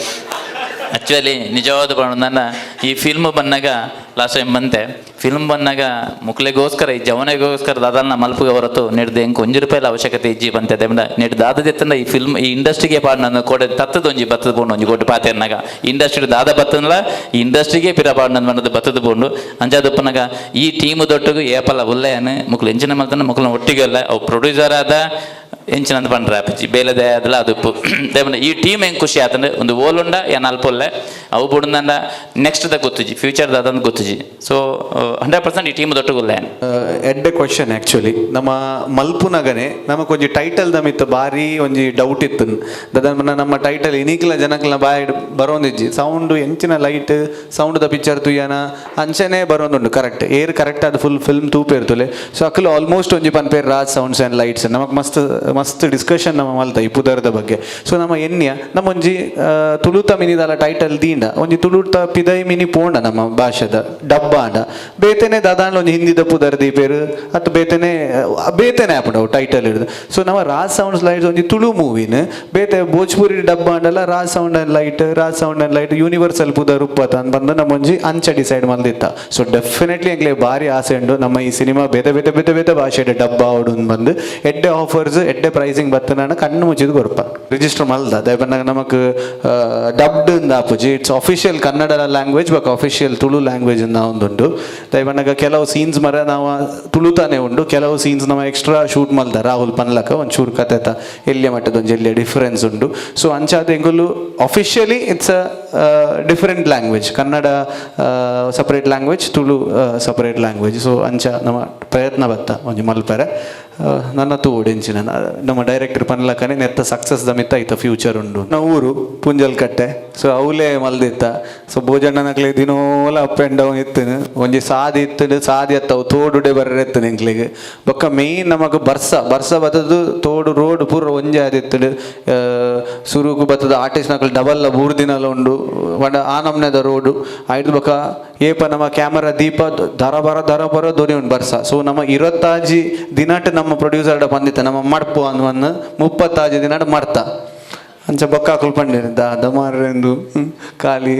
Actually ನಿಜವಾದ ನನ್ನ ಈ ಫಿಲ್ಮ್ ಬಂದಾಗ ಲಾಸ್ಟ್ ಟೈಮ್ ಬಂತೆ. ಫಿಲ್ಮ್ ಬಂದಾಗ ಮುಕ್ಲೆಗೋಸ್ಕರ ಈ ಜವನೆಗೋಸ್ಕರ ದಾದಲ್ನ ಮಲ್ಪುಗೆ ಹೊರತು ನೆಡ್ದು ಎಂಕ್ ಒಂಜಿ ರೂಪಾಯಿಲ ಅವಶ್ಯಕತೆ ಇಜ್ಜಿ ಬಂತೆ. ನೆಡ್ ದಾದದೆತ್ತಂಡ ಈ ಫಿಲ್ಮ್ ಈ ಇಂಡಸ್ಟ್ರಿಗೆ ಪಾಡ್ ನನ್ನ ಕೋಡೆ ತತ್ತದ ಒಂಜಿ ಬತ್ತದ ಪೋಂಡು ಒಂಜಿ ಕೊಟ್ಟು ಪಾತೆರ್ನಾಗ ಇಂಡಸ್ಟ್ರಿ ದಾದ ಬತ್ತನ್ಲ ಈ ಇಂಡಸ್ಟ್ರಿಗೆ ಪಿರ ಪಾಡ್ ನನ್ನ ಮನದ ಬತ್ತದ ಪೋಂಡು ಅಂಚಾದಪ್ಪನಾಗ ಈ ಟೀಮ್ ದೊಟ್ಟಗು ಏಪಲ ಉಲ್ಲೆಯನ್ ಮುಕ್ಲು ಎಂಚಿನ ಮಲ್ತನ ಮುಕ್ಲ ಒಟ್ಟಿಗೆ ಅಲ್ಲ ಅವು ಪ್ರೊಡ್ಯೂಸರ್ ಆದ ಎಂಚಿನಂತ ಪಂಡ್ರೆ ಅಪ್ಪಚ್ಚಿ ಬೇಲದೆ ಅದಲ್ಲ ಅದು ದೇವನ ಈ ಟೀಮ್ ಹೆಂಗೆ ಖುಷಿ ಆತಂದ್ರೆ ಒಂದು ಓಲುಂಡ ಏನ್ ಅಲ್ಪೊಲ್ಲೆ ಅವು ಬುಡಂದಂಡ ನೆಕ್ಸ್ಟ್ the ಗೊತ್ತುಜಿ future ದಾದಂತ ಗೊತ್ತುಜಿ. So 100% ಈ ಟೀಮ್ ದೊಟ್ಟಗುಲ್ಲೆ. ಎಡ್ಡೆ ಕ್ವಶನ್ ಆ್ಯಕ್ಚುಲಿ. ನಮ್ಮ ಮಲ್ಪುನಗನೆ ನಮಕ್ ಒಂಜಿ ಟೈಟಲ್ ದಮಿತ್ತು ಬಾರಿ ಒಂಜಿ ಡೌಟ್ ಇತ್ತು. ದದನ ನಮ್ಮ ಟೈಟಲ್ ಇನಿಕ್ಲ ಜನಕ್ಲ ಬಾಯ್ ಬರೋಂದಿಜ್ಜಿ ಸೌಂಡು ಎಂಚಿನ light sound the picture ತುಯ್ಯನ ಅಂಚನೆ ಬರೋಂದುಂಡು correct air correct ಅದು ಫುಲ್ ಫಿಲ್ಮ್ ತೂಪೇರ್ತುಲೆ. ಸೊ ಅಕ್ಲು ಆಲ್ಮೋಸ್ಟ್ ಒಂಜಿ ಪನ್ಪೇರ್ ರಾಜ್ sounds and lights. ನಮಕ್ ಮಸ್ತ್ ಮಸ್ತ್ ಡಿಸ್ಕಷನ್ ನಮ್ಮ ಮಲ್ತ ಈ ಪುದರ್ದ ಬಗ್ಗೆ. ಸೊ ನಮ್ಮ ಎನ್ಯ ನಮ್ಮ ಒಂಜಿ ತುಳುತ ಮಿನಿದಲ ಟೈಟಲ್ ದೀಂಡ ಒಂಜಿ ತುಳುತ ಪಿದೈ ಮಿನಿ ಪೋಂಡ ನಮ್ಮ ಭಾಷೆದ ಡಬ್ಬಾಂಡ ಬೇತೆನೆ ದಾದಾಂಡ ಒಂಜಿ ಹಿಂದಿದ ಪುದರ್ ದೀಪೇರು ಅತ್ ಬೇತೆನೆ ಬೇತೆನೆ ಆಪುಂಡು ಅವು ಟೈಟಲ್ ಹಿಡಿದು. ಸೊ ನಮ್ಮ ರಾಜ್ ಸೌಂಡ್ಸ್ ಲೈಟ್ಸ್ ಒಂಜಿ ತುಳು ಮೂವಿನ ಬೇತೆ ಭೋಜ್ಪುರಿ ಡಬ್ಬ ಆಂಡಲ Raj sound and light Raj sound and light universal ಪುದರ್ ಉಪ್ಪತ ಅಂತ ಬಂದು ನಮ್ಮ ಒಂಜಿ ಅಂಚ ಡಿಸೈಡ್ ಮಲ್ದಿತ್ತ. ಸೊ ಡೆಫಿನೆಟ್ಲಿ ಎಂಕ್ಲೆ ಭಾರಿ ಆಸೆ ಉಂಡು ನಮ್ಮ ಈ ಸಿನಿಮಾ ಬೇತೆ ಬೇತೆ ಬೇತೆ ಬೇತೆ ಭಾಷೆ ಡಬ್ಬ ಆವಡು ಬಂದು ಎಡ್ಡೆ ಆಫರ್ಸ್ ಎಡ್ಡೆ ಪ್ರೈಸಿಂಗ್ ಬತ್ತನ ಕಣ್ಣು ಮುಚ್ಚಿದ್ ಕೊರ್ಪ ರಿಜಿಸ್ಟರ್ ಮಲ್ದ ದಯಪನ್ನಾಗ ನಮಕ್ ಡಬ್ಡ್ ಆಪುಜಿ. It's official Kannada language ಬೊಕ ಅಫಿಷಿಯಲ್ ತುಳು ಲ್ಯಾಂಗ್ವೇಜ್ ಒಂದುಂಡು. ದಯಪನ್ನಾಗ ಕೆಲವು ಸೀನ್ಸ್ ಮರ ನಾವು ತುಳುತಾನೆ ಉಂಡು, ಕೆಲವು ಸೀನ್ಸ್ ನಮ್ಮ ಎಕ್ಸ್ಟ್ರಾ ಶೂಟ್ ಮಲ್ದ ರಾಹುಲ್ ಪನ್ಲಕ ಒಂದು ಚೂರು ಕತೆತ ಎಲ್ಲಿಯ ಮಟ್ಟದ ಒಂಜಿ ಎಲ್ಲಿಯ ಡಿಫರೆನ್ಸ್ ಉಂಡು. So ಅಂಚಾದ ಎಂಗುಲು officially it's a different language, Kannada separate language, Tulu separate language. So ಅಂಚ ನಮ್ಮ ಪ್ರಯತ್ನ ಬತ್ತ ಒಂಜಿ ಮಲ್ಪೆರೆ ನನ್ನ ತೂಡೆಂಚಿನ ನಮ್ಮ ಡೈರೆಕ್ಟರ್ ಪನ್ಲಕನೆ ನೆತ್ತ ಸಕ್ಸಸ್ ದಮಿತ್ತ ಐತ ಫ್ಯೂಚರ್ ಉಂಡು. ನಾವು ಊರು ಪುಂಜಲ್ಕಟ್ಟೆ ಸೊ ಅವಲೇ ಮಲ್ದಿತ್ತ. ಸೊ ಭೋಜಣ್ಣನಕ್ಲೆ ದಿನೋಲ up and down ಇತ್ತು ಒಂಜಿ ಸಾದಿ ಇತ್ತು ಸಾದಿ ಅತ್ತವು ತೋಡುಡೆ ಬರ್ರೆ ಇತ್ತು ಎಂಕ್ಲೆಗ್. ಬೊಕ್ಕ ಮೇಯ್ನ್ ನಮಕ್ ಬರ್ಸ ಬರ್ಸ ಬತ್ತದು ತೋಡು ರೋಡ್ ಪೂರ ಒಂಜಿ ಆದಿತ್ತು. ಸುರುಕು ಬತ್ತದ ಆರ್ಟಿಸ್ಟ್ ನಕಲು ಡಬಲ್ 3 ದಿನಲ ಉಂಡು ಪಂಡ ಆ ನಮ್ನೆದ ರೋಡು ಐದು ಬೊಕ್ಕ ಏಪ ನಮ್ಮ ಕ್ಯಾಮರಾ ದೀಪ ದರ ಬರ ದರ ಬರ ದೊರಿ ಉಂಡು ಬರ್ಸ. ಸೊ ನಮ್ಮ 25 ದಿನಟ್ ನಮ್ಮ ಪ್ರೊಡ್ಯೂಸರ್ ಬಂದಿತ್ತ ನಮ್ಮ ಮಡ್ಪು ಅಂದ್ 35 ದಿನಟ್ ಮಡ್ತ ಅಂಚ ಬೊಕ್ಕ ಪಂಡೇರು ದಾದ ಮಾರ್ರೆಂದು ಖಾಲಿ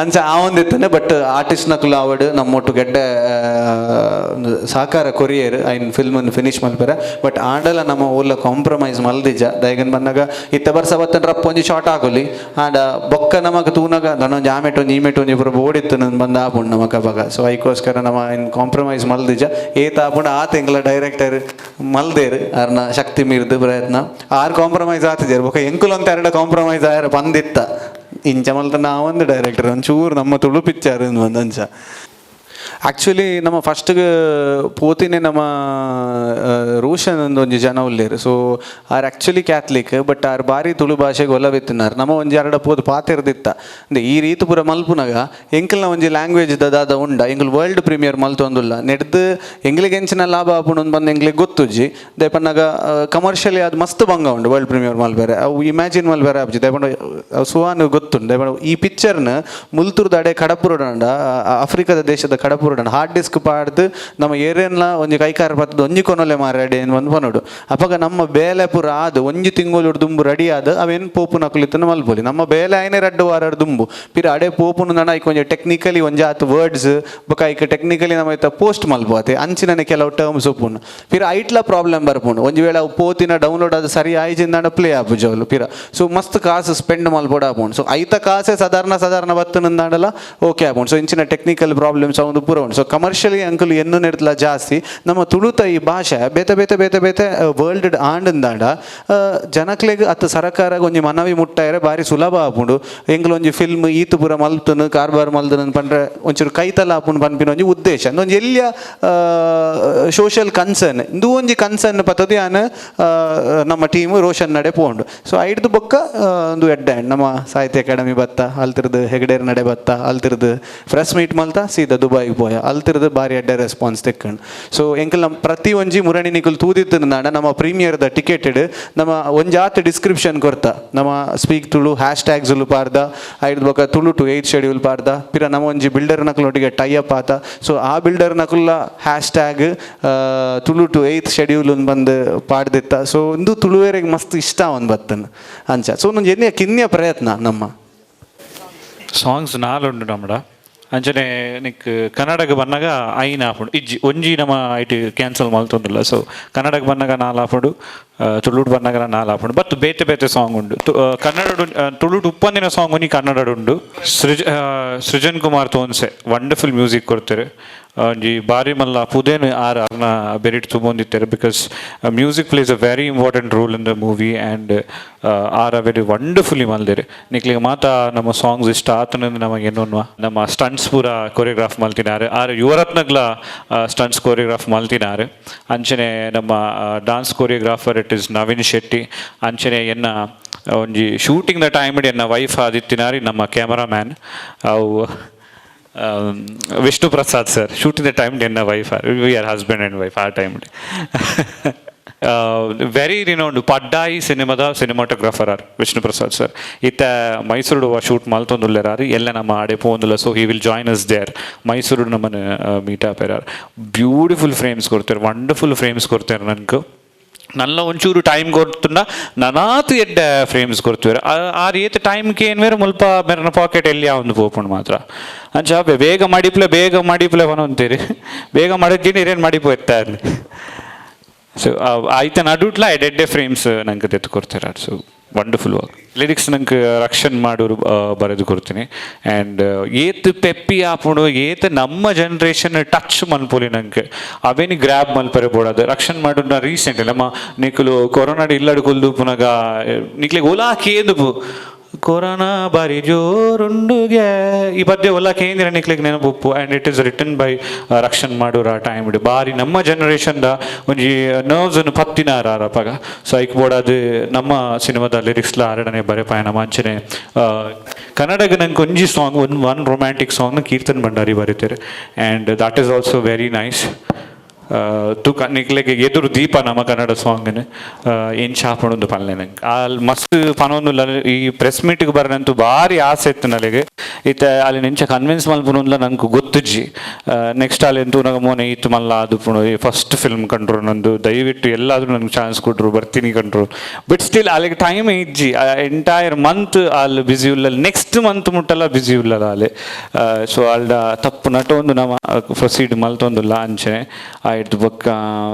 ಅಂಚ ಆವೊಂದಿತ್ತನೆ. ಬಟ್ ಆರ್ಟಿಸ್ಟ್ ನಕುಲು ಆವಡ್ ನಮ್ಮೊಟ್ಟು ಗೆಡ್ಡೆ ಸಹಕಾರ ಕೊರಿಯರ್ ಐನ್ ಫಿಲ್ಮನ್ನು ಫಿನಿಶ್ ಮಲ್ಪೆರೆ. ಬಟ್ ಆಂಡಲ ನಮ್ಮ ಓಲ ಕಾಂಪ್ರಮೈಸ್ ಮಲ್ದಿಜ ದಯಗನ್ ಬಂದಾಗ ಇತ್ತ ಬರ್ಸ ಬತ್ತನ್ ರಪ್ಪ ಒಂಜಿ ಶಾರ್ಟ್ ಆಗೊಲಿ ಆಂಡ ಬೊಕ್ಕ ನಮಕ್ ತೂನಗ ನನೊಂಜಿ ಆಮೆಟ್ ಒಂಜಿ ಈಮೆಟ್ ಒಂಜಿ ಪೂರ ಬೋಡಿತ್ತು ನನ್ ಬಂದ ಆಪುಂಡು ನಮಕ ಬಗ. ಸೊ ಐಕೋಸ್ಕರ ನಮ್ಮ ಐನ್ ಕಾಂಪ್ರಮೈಸ್ ಮಲ್ದಿಜ ಏತ ಆಪುಂಡು ಆತ ಎಂಗ್ಲ ಡೈರೆಕ್ಟರ್ ಮಲ್ದೇರು ಅರ್ನ ಶಕ್ತಿ ಮೀರ್ದು ಪ್ರಯತ್ನ ಆರು ಕಾಂಪ್ರಮೈಸ್ ಆತಿದ್ದೇರು. ಬೊಕ್ಕ ಎಂಕುಲು ಅಂತ ಎರಡು ಕಾಂಪ್ರಮೈಸ್ ಆಯರ ಬಂದಿತ್ತ ಇಂಚ ಮಲ್ತ ನಾವೊಂದು ಡೈರೆಕ್ಟರ್ ಒಂಚೂರು ನಮ್ಮ ತುಳು ಪಿಕ್ಚರ್ ಒಂದು ಅಂಚ. ಆ್ಯಕ್ಚುಲಿ ನಮ್ಮ ಫಸ್ಟ್ಗೆ ಪೋತಿನೇ ನಮ್ಮ ರೋಷನ್ ಒಂಜಿ ಜನ ಉಲ್ಲೇರು. So are actually Catholic but are ಬಾರಿ ತುಳು ಭಾಷೆಗೆ ಒಲವಿತ್ತಿನಾರ್. ನಮ್ಮ ಒಂಜಿ ಅರಡ ಪೋದು ಪಾತೆರ್ದಿತ್ತ ಅಂದ್ರೆ ಈ ರೀತಿ ಪೂರ ಮಲ್ಪುನಗ ಎಂಕಲ್ನ ಒಂಜಿ ಲ್ಯಾಂಗ್ವೇಜ್ ದಾದ ಉಂಡ ಎಂಕಲ್ ವರ್ಲ್ಡ್ ಪ್ರೀಮಿಯರ್ ಮಲ್ತೊಂದುಲ್ಲ ನೆಡ್ದು ಎಂಗ್ಲಿಗೆ ಎಂಚಿನ ಲಾಭ ಆಪುಂಡು ಬಂದು ಎಂಗ್ಲಿಗೆ ಗೊತ್ತುಜ್ಜಿ. ದಯಪನ್ನಾಗ ಕಮರ್ಷಿಯಲಿ ಅದು ಮಸ್ತ್ ಭಂಗ ಉಂಡು ವರ್ಲ್ಡ್ ಪ್ರೀಮಿಯರ್ ಮಲ್ಬೇರೆ ಅವು ಇಮ್ಯಾಜಿನ್ ಮಲ್ಬೇರೆ ಆಪುಜಿ. ದಯಪಂಡ ಅವು ಸುವಾನ್ ಗೊತ್ತುಂಡು. ದಯಪಂಡ ಈ ಪಿಕ್ಚರ್ನ ಮುಲ್ತುರ್ದಾಡೆ ಕಡಪುರಡಂಡ ಆಫ್ರಿಕಾದ ದೇಶದ ಕಡಪುರಡಂಡ ಹಾರ್ಡ್ ಡಿಸ್ಕ್ ಪಾಡ್ದು ನಮ್ಮ ಏರಿಯನ್ಲ ಒಂಜಿ ಕೈಕಾರ ಪತ್ತದ ಒಂಜಿ ಕೊನೊಲೆ ಮಾರಾಡಿ ಒಂದು ಪನೋಡು. ಅಪಗ ನಮ್ಮ ಬೇಲೆ ಪೂರ ಆದು ಒಂಜಿ ತಿಂಗಳು ದುಂಬು ರೆಡಿ ಆದ ಅವೇನು ಪೋಪುನ ಕುಲಿತನ ಮಲ್ಪೊಲಿ ನಮ್ಮ ಬೇಲೆ ಆಯ್ನೆ ರಡ್ಡು ವಾರ ದುಂಬು ಪಿರ ಅಡೆ ಪೋಪುನ ನಡ ಐಕ್ ಒಂಜಿ ಟೆಕ್ನಿಕಲಿ ಒಂಜಿ ಆತು ವರ್ಡ್ಸ್ ಬೊಕ ಐಕ್ ಟೆಕ್ನಿಕಲಿ ನಮ್ಮ ಐತ ಪೋಸ್ಟ್ ಮಲ್ಪು ಅಂಚಿನನೆ ಕೆಲವು ಟರ್ಮ್ಸ್ ಉಪ್ಪುಂಡು ಪಿರ ಐಟ್ಲ ಪ್ರಾಬ್ಲಮ್ ಬರ್ಪುಂಡು. ಒಂಜಿ ವೇಳೆ ಅವು ಪೋತಿನ ಡೌನ್ಲೋಡ್ ಅದು ಸರಿ ಆಯ್ಜಿಂದ ಪ್ಲೇ ಆಪುಜಿ ಅವಲು ಪಿರ. ಸೊ ಮಸ್ತ್ ಕಾಸು ಸ್ಪೆಂಡ್ ಮಲ್ಪೊಡು ಆಪುಂಡು. ಸೊ ಐತ ಕಾಸೆ ಸಾಧಾರಣ ಸಾಧಾರಣ ಬತ್ತನಂದಾಂಡಲ ಓಕೆ ಆಪುಂಡು. ಸೊ ಇಂಚಿನ ಟೆಕ್ನಿಕಲ್ ಪ್ರಾಬ್ಲಮ್ಸ್ ಒಂದು ಪೂರ ಉಂಟು. So commercially uncle ಎನ್ನು ನೆಡ್ತಲ ಜಾಸ್ತಿ ನಮ್ಮ ತುಳುತ ಈ ಭಾಷೆ ಬೇತೆ ಬೇತೆ ಬೇತೆ ಬೇತೆ ವರ್ಲ್ಡ್ ಆಂಡಂದಾಂಡ ಜನಕ್ಲೆಗ್ ಅತ್ತ ಸರಕಾರ ಒಂಜಿ ಮನವಿ ಮುಟ್ಟಾಯರೆ ಬಾರಿ ಸುಲಭ ಆಪುಂಡು. ಎಂಕುಲು ಒಂಜಿ ಫಿಲ್ಮ್ ಈತು ಪೂರ ಮಲ್ತನು ಕಾರ್ಬಾರ್ ಮಲ್ತನು ಪಂಡ್ರೆ ಒಂಚೂರು ಕೈತಲ ಆಪುಂಡು ಪನ್ಪಿನ ಒಂಜಿ ಉದ್ದೇಶ ಒಂಜಿ ಎಲ್ಲಿಯ ಸೋಷಿಯಲ್ ಕನ್ಸರ್ನ್ ಇಂದು ಒಂಜಿ ಕನ್ಸರ್ನ್ ಪತ್ತದಿ ಆನ್ ನಮ್ಮ ಟೀಮ್ ರೋಷನ್ ನಡೆ ಪೋಂಡು. ಸೊ ಐಡ್ದು ಬೊಕ್ಕ ಒಂದು ಎಡ್ಡೆ ನಮ್ಮ ಸಾಹಿತ್ಯ ಅಕಾಡೆಮಿ ಬತ್ತ ಅಲ್ತಿರ್ದು ಹೆಗಡೇರ್ ನಡೆ ಬತ್ತ ಅಲ್ತಿರ್ದು ಪ್ರೆಸ್ ಮೀಟ್ ಮಲ್ತ ಸೀದಾ ದುಬೈಗೆ ಪೋಯ. ಪೋಯ. ಅಲ್ತಿರ್ದು ಬಾರಿ ಎಡ್ಡೆ ರೆಸ್ಪಾನ್ಸ್ ತಿಕ್ಕಂಡು. ಸೊ ಎಂಕಲ್ ನಮ್ಮ ಪ್ರತಿ ಒಂಜಿ ಮುರಣಿ ನಿಕುಲು ತೂದಿತ್ತಿನಾಂಡ ನಮ್ಮ ಪ್ರೀಮಿಯರ್ದ ಟಿಕೆಟೆಡ್ ನಮ್ಮ ಒಂಜಾತ್ ಡಿಸ್ಕ್ರಿಪ್ಷನ್ ಕೊರ್ತ. ನಮ್ಮ ಸ್ಪೀಕ್ ತುಳು ಹ್ಯಾಶ್ ಟ್ಯಾಗ್ಸ್ ಪಾರ್ದ, ಐದು ಬೊಕ ತುಳು ಟು ಏಯ್ತ್ ಶೆಡ್ಯೂಲ್ ಪಾರ್ದ. ಪಿರ ನಮ್ಮ ಒಂಜಿ ಬಿಲ್ಡರ್ ನಕುಲೊಟ್ಟಿಗೆ ಟೈ ಅಪ್ ಆತ. ಸೊ ಆ ಬಿಲ್ಡರ್ ನಕುಲ್ಲ #TuluTo8Schedule ಬಂದು ಪಾಡ್ದಿತ್ತ. ಸೊ ಒಂದು ತುಳುವೇರಿಗೆ ಮಸ್ತ್ ಇಷ್ಟ ಒಂದು ಬತ್ತನ್ ಅಂಚ. ಸೊ ಒಂಜಿ ಎನ್ನಿಯ ಕಿನ್ಯ ಪ್ರಯತ್ನ ನಮ್ಮ. ಸಾಂಗ್ಸ್ ನಾಲುಂಡು ನಮ್ಮಡ. ಅಂಚನೆ ನಿಕ್ ಕನ್ನಡಕ್ಕೆ ಬನ್ನಗ ಐನ್ ಆಪುಂಡು. ಇಜ್ಜಿ, ಒಂಜಿ ನಮ್ಮ ಐಟ್ ಕ್ಯಾನ್ಸಲ್ ಮಲ್ತೊಂದುಲ್ಲ. ಸೊ ಕನ್ನಡಕ್ಕೆ ಬನ್ನಗ ನಾಲ್ ಆಪುಂಡು, ತುಳುಡ್ ಬನ್ನಗ ನಾಲ್ ಆಪುಂಡು. ಬಟ್ ಬೇತೆ ಬೇತೆ ಸಾಂಗ್ ಉಂಡು. ಕನ್ನಡ ತುಳುಡ್ ಉಪ್ಪಂದಿನ ಸಾಂಗ್ ಒಂಜಿ ಕನ್ನಡ ಉಂಡು. ಸೃಜನ್ ಕುಮಾರ್ ತೋನ್ಸೆ ವಂಡರ್ಫುಲ್ ಮ್ಯೂಸಿಕ್ ಕೊಡ್ತಾರೆ. ಒಂಜಿ ಬಾರಿ ಮಲ್ಲ ಪುದೇನ್ ಆರ್ ಅರ್ನ ಬೆರಿಟ್ ತುಂಬೊಂದಿತ್ತಾರೆ, because music plays a very important role in the movie, and are very wonderfully ಮಲ್ದೇರು. ನಿಕ್ಲಿಗೆ ಮಾತ ನಮ್ಮ ಸಾಂಗ್ಸ್ ಇಷ್ಟ ಆತನ ನಮಗೆ ಎನ್ನೊನ್ವ. ನಮ್ಮ ಸ್ಟಂಟ್ಸ್ ಪೂರ ಕೊರಿಯೋಗ್ರಾಫ್ ಮಲ್ತಿನಾರು ಆರ್. ಯುವರತ್ನಗ್ಲ ಸ್ಟಂಟ್ಸ್ ಕೊರಿಯೋಗ್ರಾಫ್ ಮಲ್ತಿನಾರು. ಅಂಚನೆ ನಮ್ಮ dance choreographer, it is Naveen Shetty. ಅಂಚನೆ ಎನ್ನ ಒಂಜಿ ಶೂಟಿಂಗ್ the time ಎನ್ನ ವೈಫ್ ಆದಿತ್ತಿನಾರಿ. ನಮ್ಮ ಕ್ಯಾಮರಾಮ್ಯಾನ್ ಅವು Vishnu Prasad sir. Shooting the time ಎನ್ನ wife, we are husband and wife ಆ ಟೈಮ್. ವೆರಿ ರಿನೌಂಡ್ ಪಡ್ಡಾಯಿ ಸಿನಿಮಾದ ಸಿನಿಮಾಟೋಗ್ರಾಫರ್ ಆರ್ ವಿಷ್ಣು ಪ್ರಸಾದ್ ಸರ್. ಇತ್ತ ಮೈಸೂರು ಶೂಟ್ ಮಲ್ತೊಂದುಲ್ಲೆರಾರು. ಎಲ್ಲ ನಮ್ಮ ಆಡೆ ಪೋಂದುಲ್ಲ. So he will join us there. Mysuru ನಮ್ಮನ್ನು ಮೀಟ್ ಆಪೇರಾರ್. ಬ್ಯೂಟಿಫುಲ್ ಫ್ರೇಮ್ಸ್ ಕೊಡ್ತಾರೆ, ವಂಡರ್ಫುಲ್ ಫ್ರೇಮ್ಸ್ ಕೊಡ್ತಾರೆ. ನನ್ಗೆ ನಲ್ಲ ಒಂಚೂರು ಟೈಮ್ ಕೊಡ್ತುಂಡ ನನಾತ್ ಎಡ್ಡೆ ಫ್ರೇಮ್ಸ್ ಕೊಡ್ತೀವಿ. ಆ ರೀತಿ ಟೈಮ್ಗೆ ಏನು ಬೇರೆ ಮುಲ್ಪ ಮೆರನ ಪಾಕೆಟ್ ಎಲ್ಲಿ ಒಂದು ಪೋಪುಂಡು ಮಾತ್ರ. ಅಂಚ ಬೇಗ ಮಡಿಪ್ಲೆ, ಬೇಗ ಮಡಿಪ್ಲೆ ಅಂತೀರಿ. ಬೇಗ ಮಡಿದ್ದೀನಿ ಏನೇನು ಮಡಿಪು ಎತ್ತಾ. ಸೊ ಆಯ್ತ ನಡುಟ್ಲ ಎಡ್ಡೆ ಫ್ರೇಮ್ಸ್ ನಂಗೆ ತೆತ್ತು ಕೊಡ್ತಾರೆ. ಸೊ ವಂಡರ್ಫುಲ್ ವರ್ಕ್. ಲಿರಿಕ್ಸ್ ನಂಗೆ ರಕ್ಷಣ್ ಮಾಡೋರು ಬರೆದು ಕೊಡ್ತೀನಿ. ಆ್ಯಂಡ್ ಏತ್ ಪೆಪ್ಪಿ ಆಪುಂಡು, ಏತ್ ನಮ್ಮ ಜನ್ರೇಷನ್ ಟಚ್ ಮನ್ಪೊಲಿ ನಂಗೆ, ಅವೇನಿ ಗ್ರ್ಯಾಬ್ ಮಲ್ಪರೆ ಬೋಡದು. ರಕ್ಷಣ್ ಮಾಡೋದು ರೀಸೆಂಟ್ ನಮ್ಮ ನಿಕುಲು ಕೊರೋನಾಡ್ ಇಲ್ಲಡು ಕುಲ್ದು ಪುನಗ ನಿಕ್ಲೆಗ್ ಒಲಾ ಕೇಂದುಪು. ಕೊರೋನಾ ಬಾರಿ ಜೋರುಂಡುಗೆ, ಈ ಪದ್ಯ ಒಲ್ಲ ಕೇಂದ್ರ ನಿಕ್ಲೆಗ್ ನೆನಪುಪ್ಪು. And it is written by Rakshan Madur. ಆ ಟೈಮ್ ಬಾರಿ ನಮ್ಮ ಜನರೇಷನ್ದ ಒಂಜಿ ನರ್ವ್ಸ್ ಪತ್ತಿನಾರ ಅಪಗ. ಸೊ ಐಕ್ ಬೋಡಾದ್ ನಮ್ಮ ಸಿನಿಮಾದ ಲಿರಿಕ್ಸ್ಲ ಆರಡನೆ ಬರೆಪಾಯ. ನಮ್ಮ ಅಂಚನೆ ಕನ್ನಡಗ ನಂಗೆ ಒಂಜಿ ಸಾಂಗ್, ಒಂದು one romantic song Keerthan Bhandari ಬರೀತಾರೆ, and that is also very nice. ತೂಕ ನಿಕ್ಲೆಗ್ ಎದುರು ದೀಪ ನಮ್ಮ ಕನ್ನಡ ಸಾಂಗ್ನ ಎಂಚ ಆಪುಂಡು ಪನ್ಲೆ ನಂಗೆ. ಅಲ್ಲಿ ಮಸ್ತ್ ಪನೊಂದುಲ್ಲ. ಈ ಪ್ರೆಸ್ ಮೀಟ್ಗೆ ಬರನಂತೂ ಭಾರಿ ಆಸೆ ಇತ್ತು ನನಗೆ. ಇತ್ತೆ ಅಲ್ಲಿ ನೆಂಚ ಕನ್ವಿನ್ಸ್ ಮಲ್ಪುನುಂದ್ಲ ನಂಗೆ ಗೊತ್ತುಜ್ಜಿ. ನೆಕ್ಸ್ಟ್ ಅಲ್ಲಿ ತೂನಗ ಮೋನೆ ಇತ್ತು ಮಲ್ಲ ಅದು ಫಸ್ಟ್ ಫಿಲ್ಮ್ ಕಂಡ್ರು ನಂದು. ದಯವಿಟ್ಟು ಎಲ್ಲಾದ್ರೂ ನಂಗೆ ಚಾನ್ಸ್ ಕೊಟ್ರು ಬರ್ತೀನಿ ಕಂಡ್ರು. ಬಟ್ ಸ್ಟಿಲ್ ಅಲ್ಲಿಗೆ ಟೈಮ್ ಇಜ್ಜಿ. ಎಂಟೈರ್ ಮಂತ್ ಅಲ್ಲಿ ಬಿಸಿ ಉಲ್ಲ, ನೆಕ್ಸ್ಟ್ ಮಂತ್ ಮುಟ್ಟಲ್ಲ ಬಿಸಿ ಉಲ್ಲಲ್ಲ ಅಲ್ಲಿ. ಸೊ ಅಲ್ಡ ತಪ್ಪು ನಟೊಂದು ನಮ್ಮ ಪ್ರೊಸೀಡ್ ಮಲ್ತೊಂದುಲ್ಲ. ಅಂಚನೆ ಆಯ್ತು ಬೊಕ್ಕ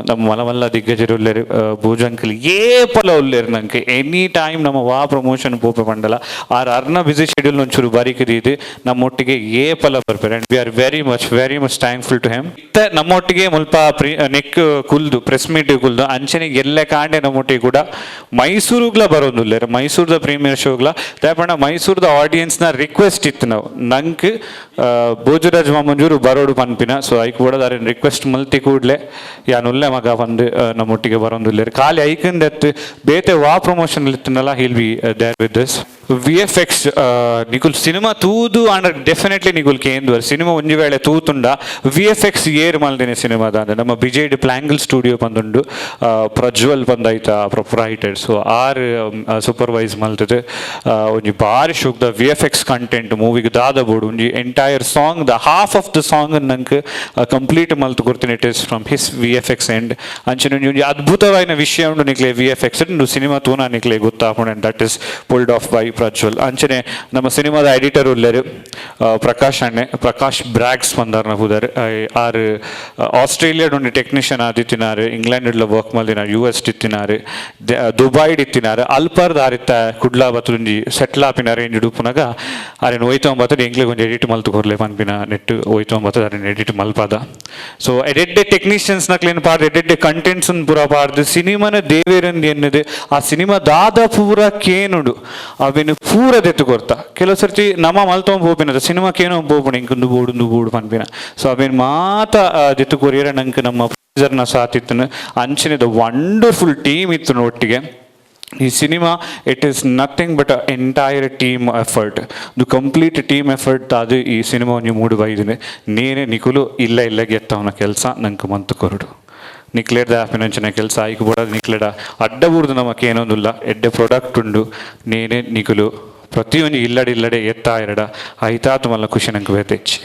ನಮ್ಮ ಮಲ ಮಲ್ಲ ದಿಗ್ಗಜರು ಉಲ್ಲೇರು. ಭೋಜಂಕಲ್ ಏಪಲ ಉಲ್ಲೇರು ನಂಗೆ. ಎನಿ ಟೈಮ್ ನಮ್ಮ ವಾ ಪ್ರಮೋಷನ್ ಪೋಪೆ ಪಂಡಲ ಆರ್ ಅರ್ನ ಬಿಸಿ ಶೆಡ್ಯೂಲ್ ಒಂಚೂರು ಬಾರಿಕ್ ದೀದು ನಮ್ಮೊಟ್ಟಿಗೆ ಏಪಲ ಬರ್ಪೇರು, and we are very much, very much thankful to him. ಇತ್ತ ನಮ್ಮೊಟ್ಟಿಗೆ ಮುಲ್ಪ ಪ್ರಿ ನೆಕ್ ಕುಲ್ದು ಪ್ರೆಸ್ ಮೀಟ್ ಕುಲ್ದು. ಅಂಚನೆ ಎಲ್ಲೆ ಕಾಂಡೆ ನಮ್ಮೊಟ್ಟಿಗೆ ಕೂಡ ಮೈಸೂರುಗ್ಲ ಬರೋದುಲ್ಲೇರು, ಮೈಸೂರದ ಪ್ರೀಮಿಯರ್ ಶೋಗ್ಲ. ದಾಯಪಂಡ ಮೈಸೂರದ ಆಡಿಯನ್ಸ್ನ ರಿಕ್ವೆಸ್ಟ್ ಇತ್ತು ನಾವು ನಂಕ್ ಭೋಜರಾಜ್ ಮಾಮಂಜೂರು ಬರೋಡು ಪನ್ಪಿನ. ಸೊ ಐಕ್ ಕೂಡ ದಾರಿನ ರಿಕ್ವೆಸ್ಟ್ ಮಲ್ತಿ ಕೂಡ್ಲೆ ಯಾನ್ ಉಲ್ಲೆ ಮಗ ಬಂದು ನಮ್ಮೊಟ್ಟಿಗೆ ಬರೋದುಲ್ಲೇರು. ಖಾಲಿ ಐಕಂದೆತ್ತು ಬೇತೆ ವಾ ಪ್ರಮೋಷನ್ ಇತ್ತನಲ್ಲ, he'll be there with this. VFX ನಿಕುಲ್ ಸಿನಿಮಾ ತೂದು ಆಂಡ ಡೆಫಿನೆಟ್ಲಿ ನಿಕುಲ್ ಕೇಂದ್ರ ಸಿನಿಮಾ ಒಂಜಿ ವೇಳೆ ತೂತುಂಡ ವಿಎಫ್ಎಕ್ಸ್ ಏರ್ ಮಲ್ದಿನ ಸಿನಿಮಾದ ಅಂದ್ರೆ ನಮ್ಮ ಬಿಜೆಡ್ ಪ್ಲಾಂಗಲ್ ಸ್ಟುಡಿಯೋ ಬಂದುಂಡು. ಪ್ರಜ್ವಲ್ ಬಂದೈತ ಪ್ರೊಪ್ರೈಟರ್. ಸೊ ಆರ್ ಸೂಪರ್ವೈಸ್ ಮಲ್ತದೆ. ಒಂಜಿ ಬಾರಿ ಶೋಕ್ದ ವಿಎಫ್ಎಕ್ಸ್ ಕಂಟೆಂಟ್ ಮೂವಿಗೆ ದಾದ ಬೋಡು. ಒಂಜಿ entire song, the half of the song ನಂಗೆ ಕಂಪ್ಲೀಟ್ ಮಲ್ತು ಕೊಡ್ತೀನಿ. It is from his VFX end. ಅಂಚನೆ ಒಂಜಿ ಒಂಜಿ ಅದ್ಭುತವಾಯಿನ ವಿಷಯ ಉಂಡು ನಿಕ್ಲೆ ವಿಎಫ್ಎಕ್ಸ್ ಸಿನಿಮಾ ತೂನ ನಿಕ್ಲೆ ಗೊತ್ತಾಪುಂಡು, and that is pulled off by Prajwal. ಅಂಚನೆ ನಮ್ಮ ಸಿನಿಮಾದ ಎಡಿಟರ್ ಉಲ್ಲೇರು ಪ್ರಕಾಶ್ ಅಣ್ಣೆ, ಪ್ರಕಾಶ್ ಬ್ರಾಗ್ಸ್ ಬಂದಾರ್ನ ಪುದರ್. ಆರ್ ಆಸ್ಟ್ರೇಲಿಯಾಡ್ ಒಂಜಿ ಟೆಕ್ನಿಷಿಯನ್ ಆದಿತ್ತಿನಾರು. ಇಂಗ್ಲೆಂಡ್ ವರ್ಕ್ ಮಲ್ದಿನಾರ್, ಯು ಎಸ್ ಇತ್ತಿನಾರು, ದುಬೈಡ್ ಇತ್ತಿನಾರು. ಅಲ್ಪರ್ದ ಆರಿತ್ತ ಕುಡ್ಲಾ ಬತ್ತುಂಜಿ ಸೆಟ್ಲ್ ಆಪಿನ ರೇಂಜ್ ಉಪ್ಪುನಗ ಆರೆನ್ ಒಯ್ತೊಂಬತ್ತು ಎಂಕ್ಲೆಗ್ ಒಂಜಿ ಎಡಿಟ್ ಮಲ್ತು ಕೊರ್ಲೆ ಪನ್ಪಿನ ನೆಟ್ ಒಯ್ತೊಂಬತ್ತು ಆರೆನ್ ಎಡಿಟ್ ಮಲ್ಪಾದ. ಸೊ ಎಡೆಡ್ಡೆ ಟೆಕ್ನಿಷಿಯನ್ಸ್ ನಕ್ಲೇನ್ ಪಾಡ್ದು, ಎಡೆಡ್ಡೆ ಕಂಟೆಂಟ್ಸ್ ಪೂರ ಪಾಡ್ದು, ಸಿನಿಮಾನ ದೇವೇರಂದು ಎನ್ನದು ಆ ಸಿನಿಮಾ ದಾದ ಪೂರ ಕೇನುಡು ಅವೆನ್ ಪೂರ ದೆತ್ತು ಕೊರ್ತ. ಕೆಲವು ಸರ್ತಿ ನಮ್ಮ ಮಲ್ತೊಂಬ ಪೋಪಿನದ ಸಿನಿಮಾ ಕೇನೋ ಪೋಪುಂಡು, ಇಂಕೊಂದು ಬೋಡುಂದು ಬೋಡು ಪನ್ಪಿನ. ಸೊ ಅವೆನ್ ಮಾತ ದೆತ್ತು ಕೊರಿಯರ ನಂಗೆ ನಮ್ಮ ಪ್ರೊಡ್ಯೂಸರ್ನ ಸಾಥ್ ಇತ್ತನು. ಅಂಚನೆ ವಂಡರ್ಫುಲ್ ಟೀಮ್ ಇತ್ತು ಒಟ್ಟಿಗೆ. ಈ cinema it is nothing but a entire team effort. The complete team effort ಅದು ಈ ಸಿನಿಮಾ ಒಂಜಿ ಮೂಡು ಬೈದಿನಿ. ನೇನೆ ನಿಕುಲು ಇಲ್ಲ ಇಲ್ಲ ಗೆತ್ತವನ ಕೆಲಸ ನಂಗೆ ಮಂತು ಕೊರಡು. ನಿಕ್ಲೇಡ್ದ ಆಪಿನಂಚಿನ ಕೆಲಸ ಆಯ್ಕೆ ಬೋಡಾದ ನಿಕ್ಲೆಡ ಅಡ್ಡ ಬೂರ್ದು ನಮಕ್ ಏನೊಂದುಲ್ಲ. ಎಡ್ಡೆ ಪ್ರಾಡಕ್ಟ್ ಉಂಡು. ನೇನೆ ನಿಕುಲು ಪ್ರತಿಯೊಂಜಿ ಇಲ್ಲಡೆ ಇಲ್ಲಡೆ ಎತ್ತಾಯಿರಡ ಐತಾತ್ ಮಲ್ಲ ಖುಷಿ ನಂಗೆ ಬೇತೆಚ್ಚಿ.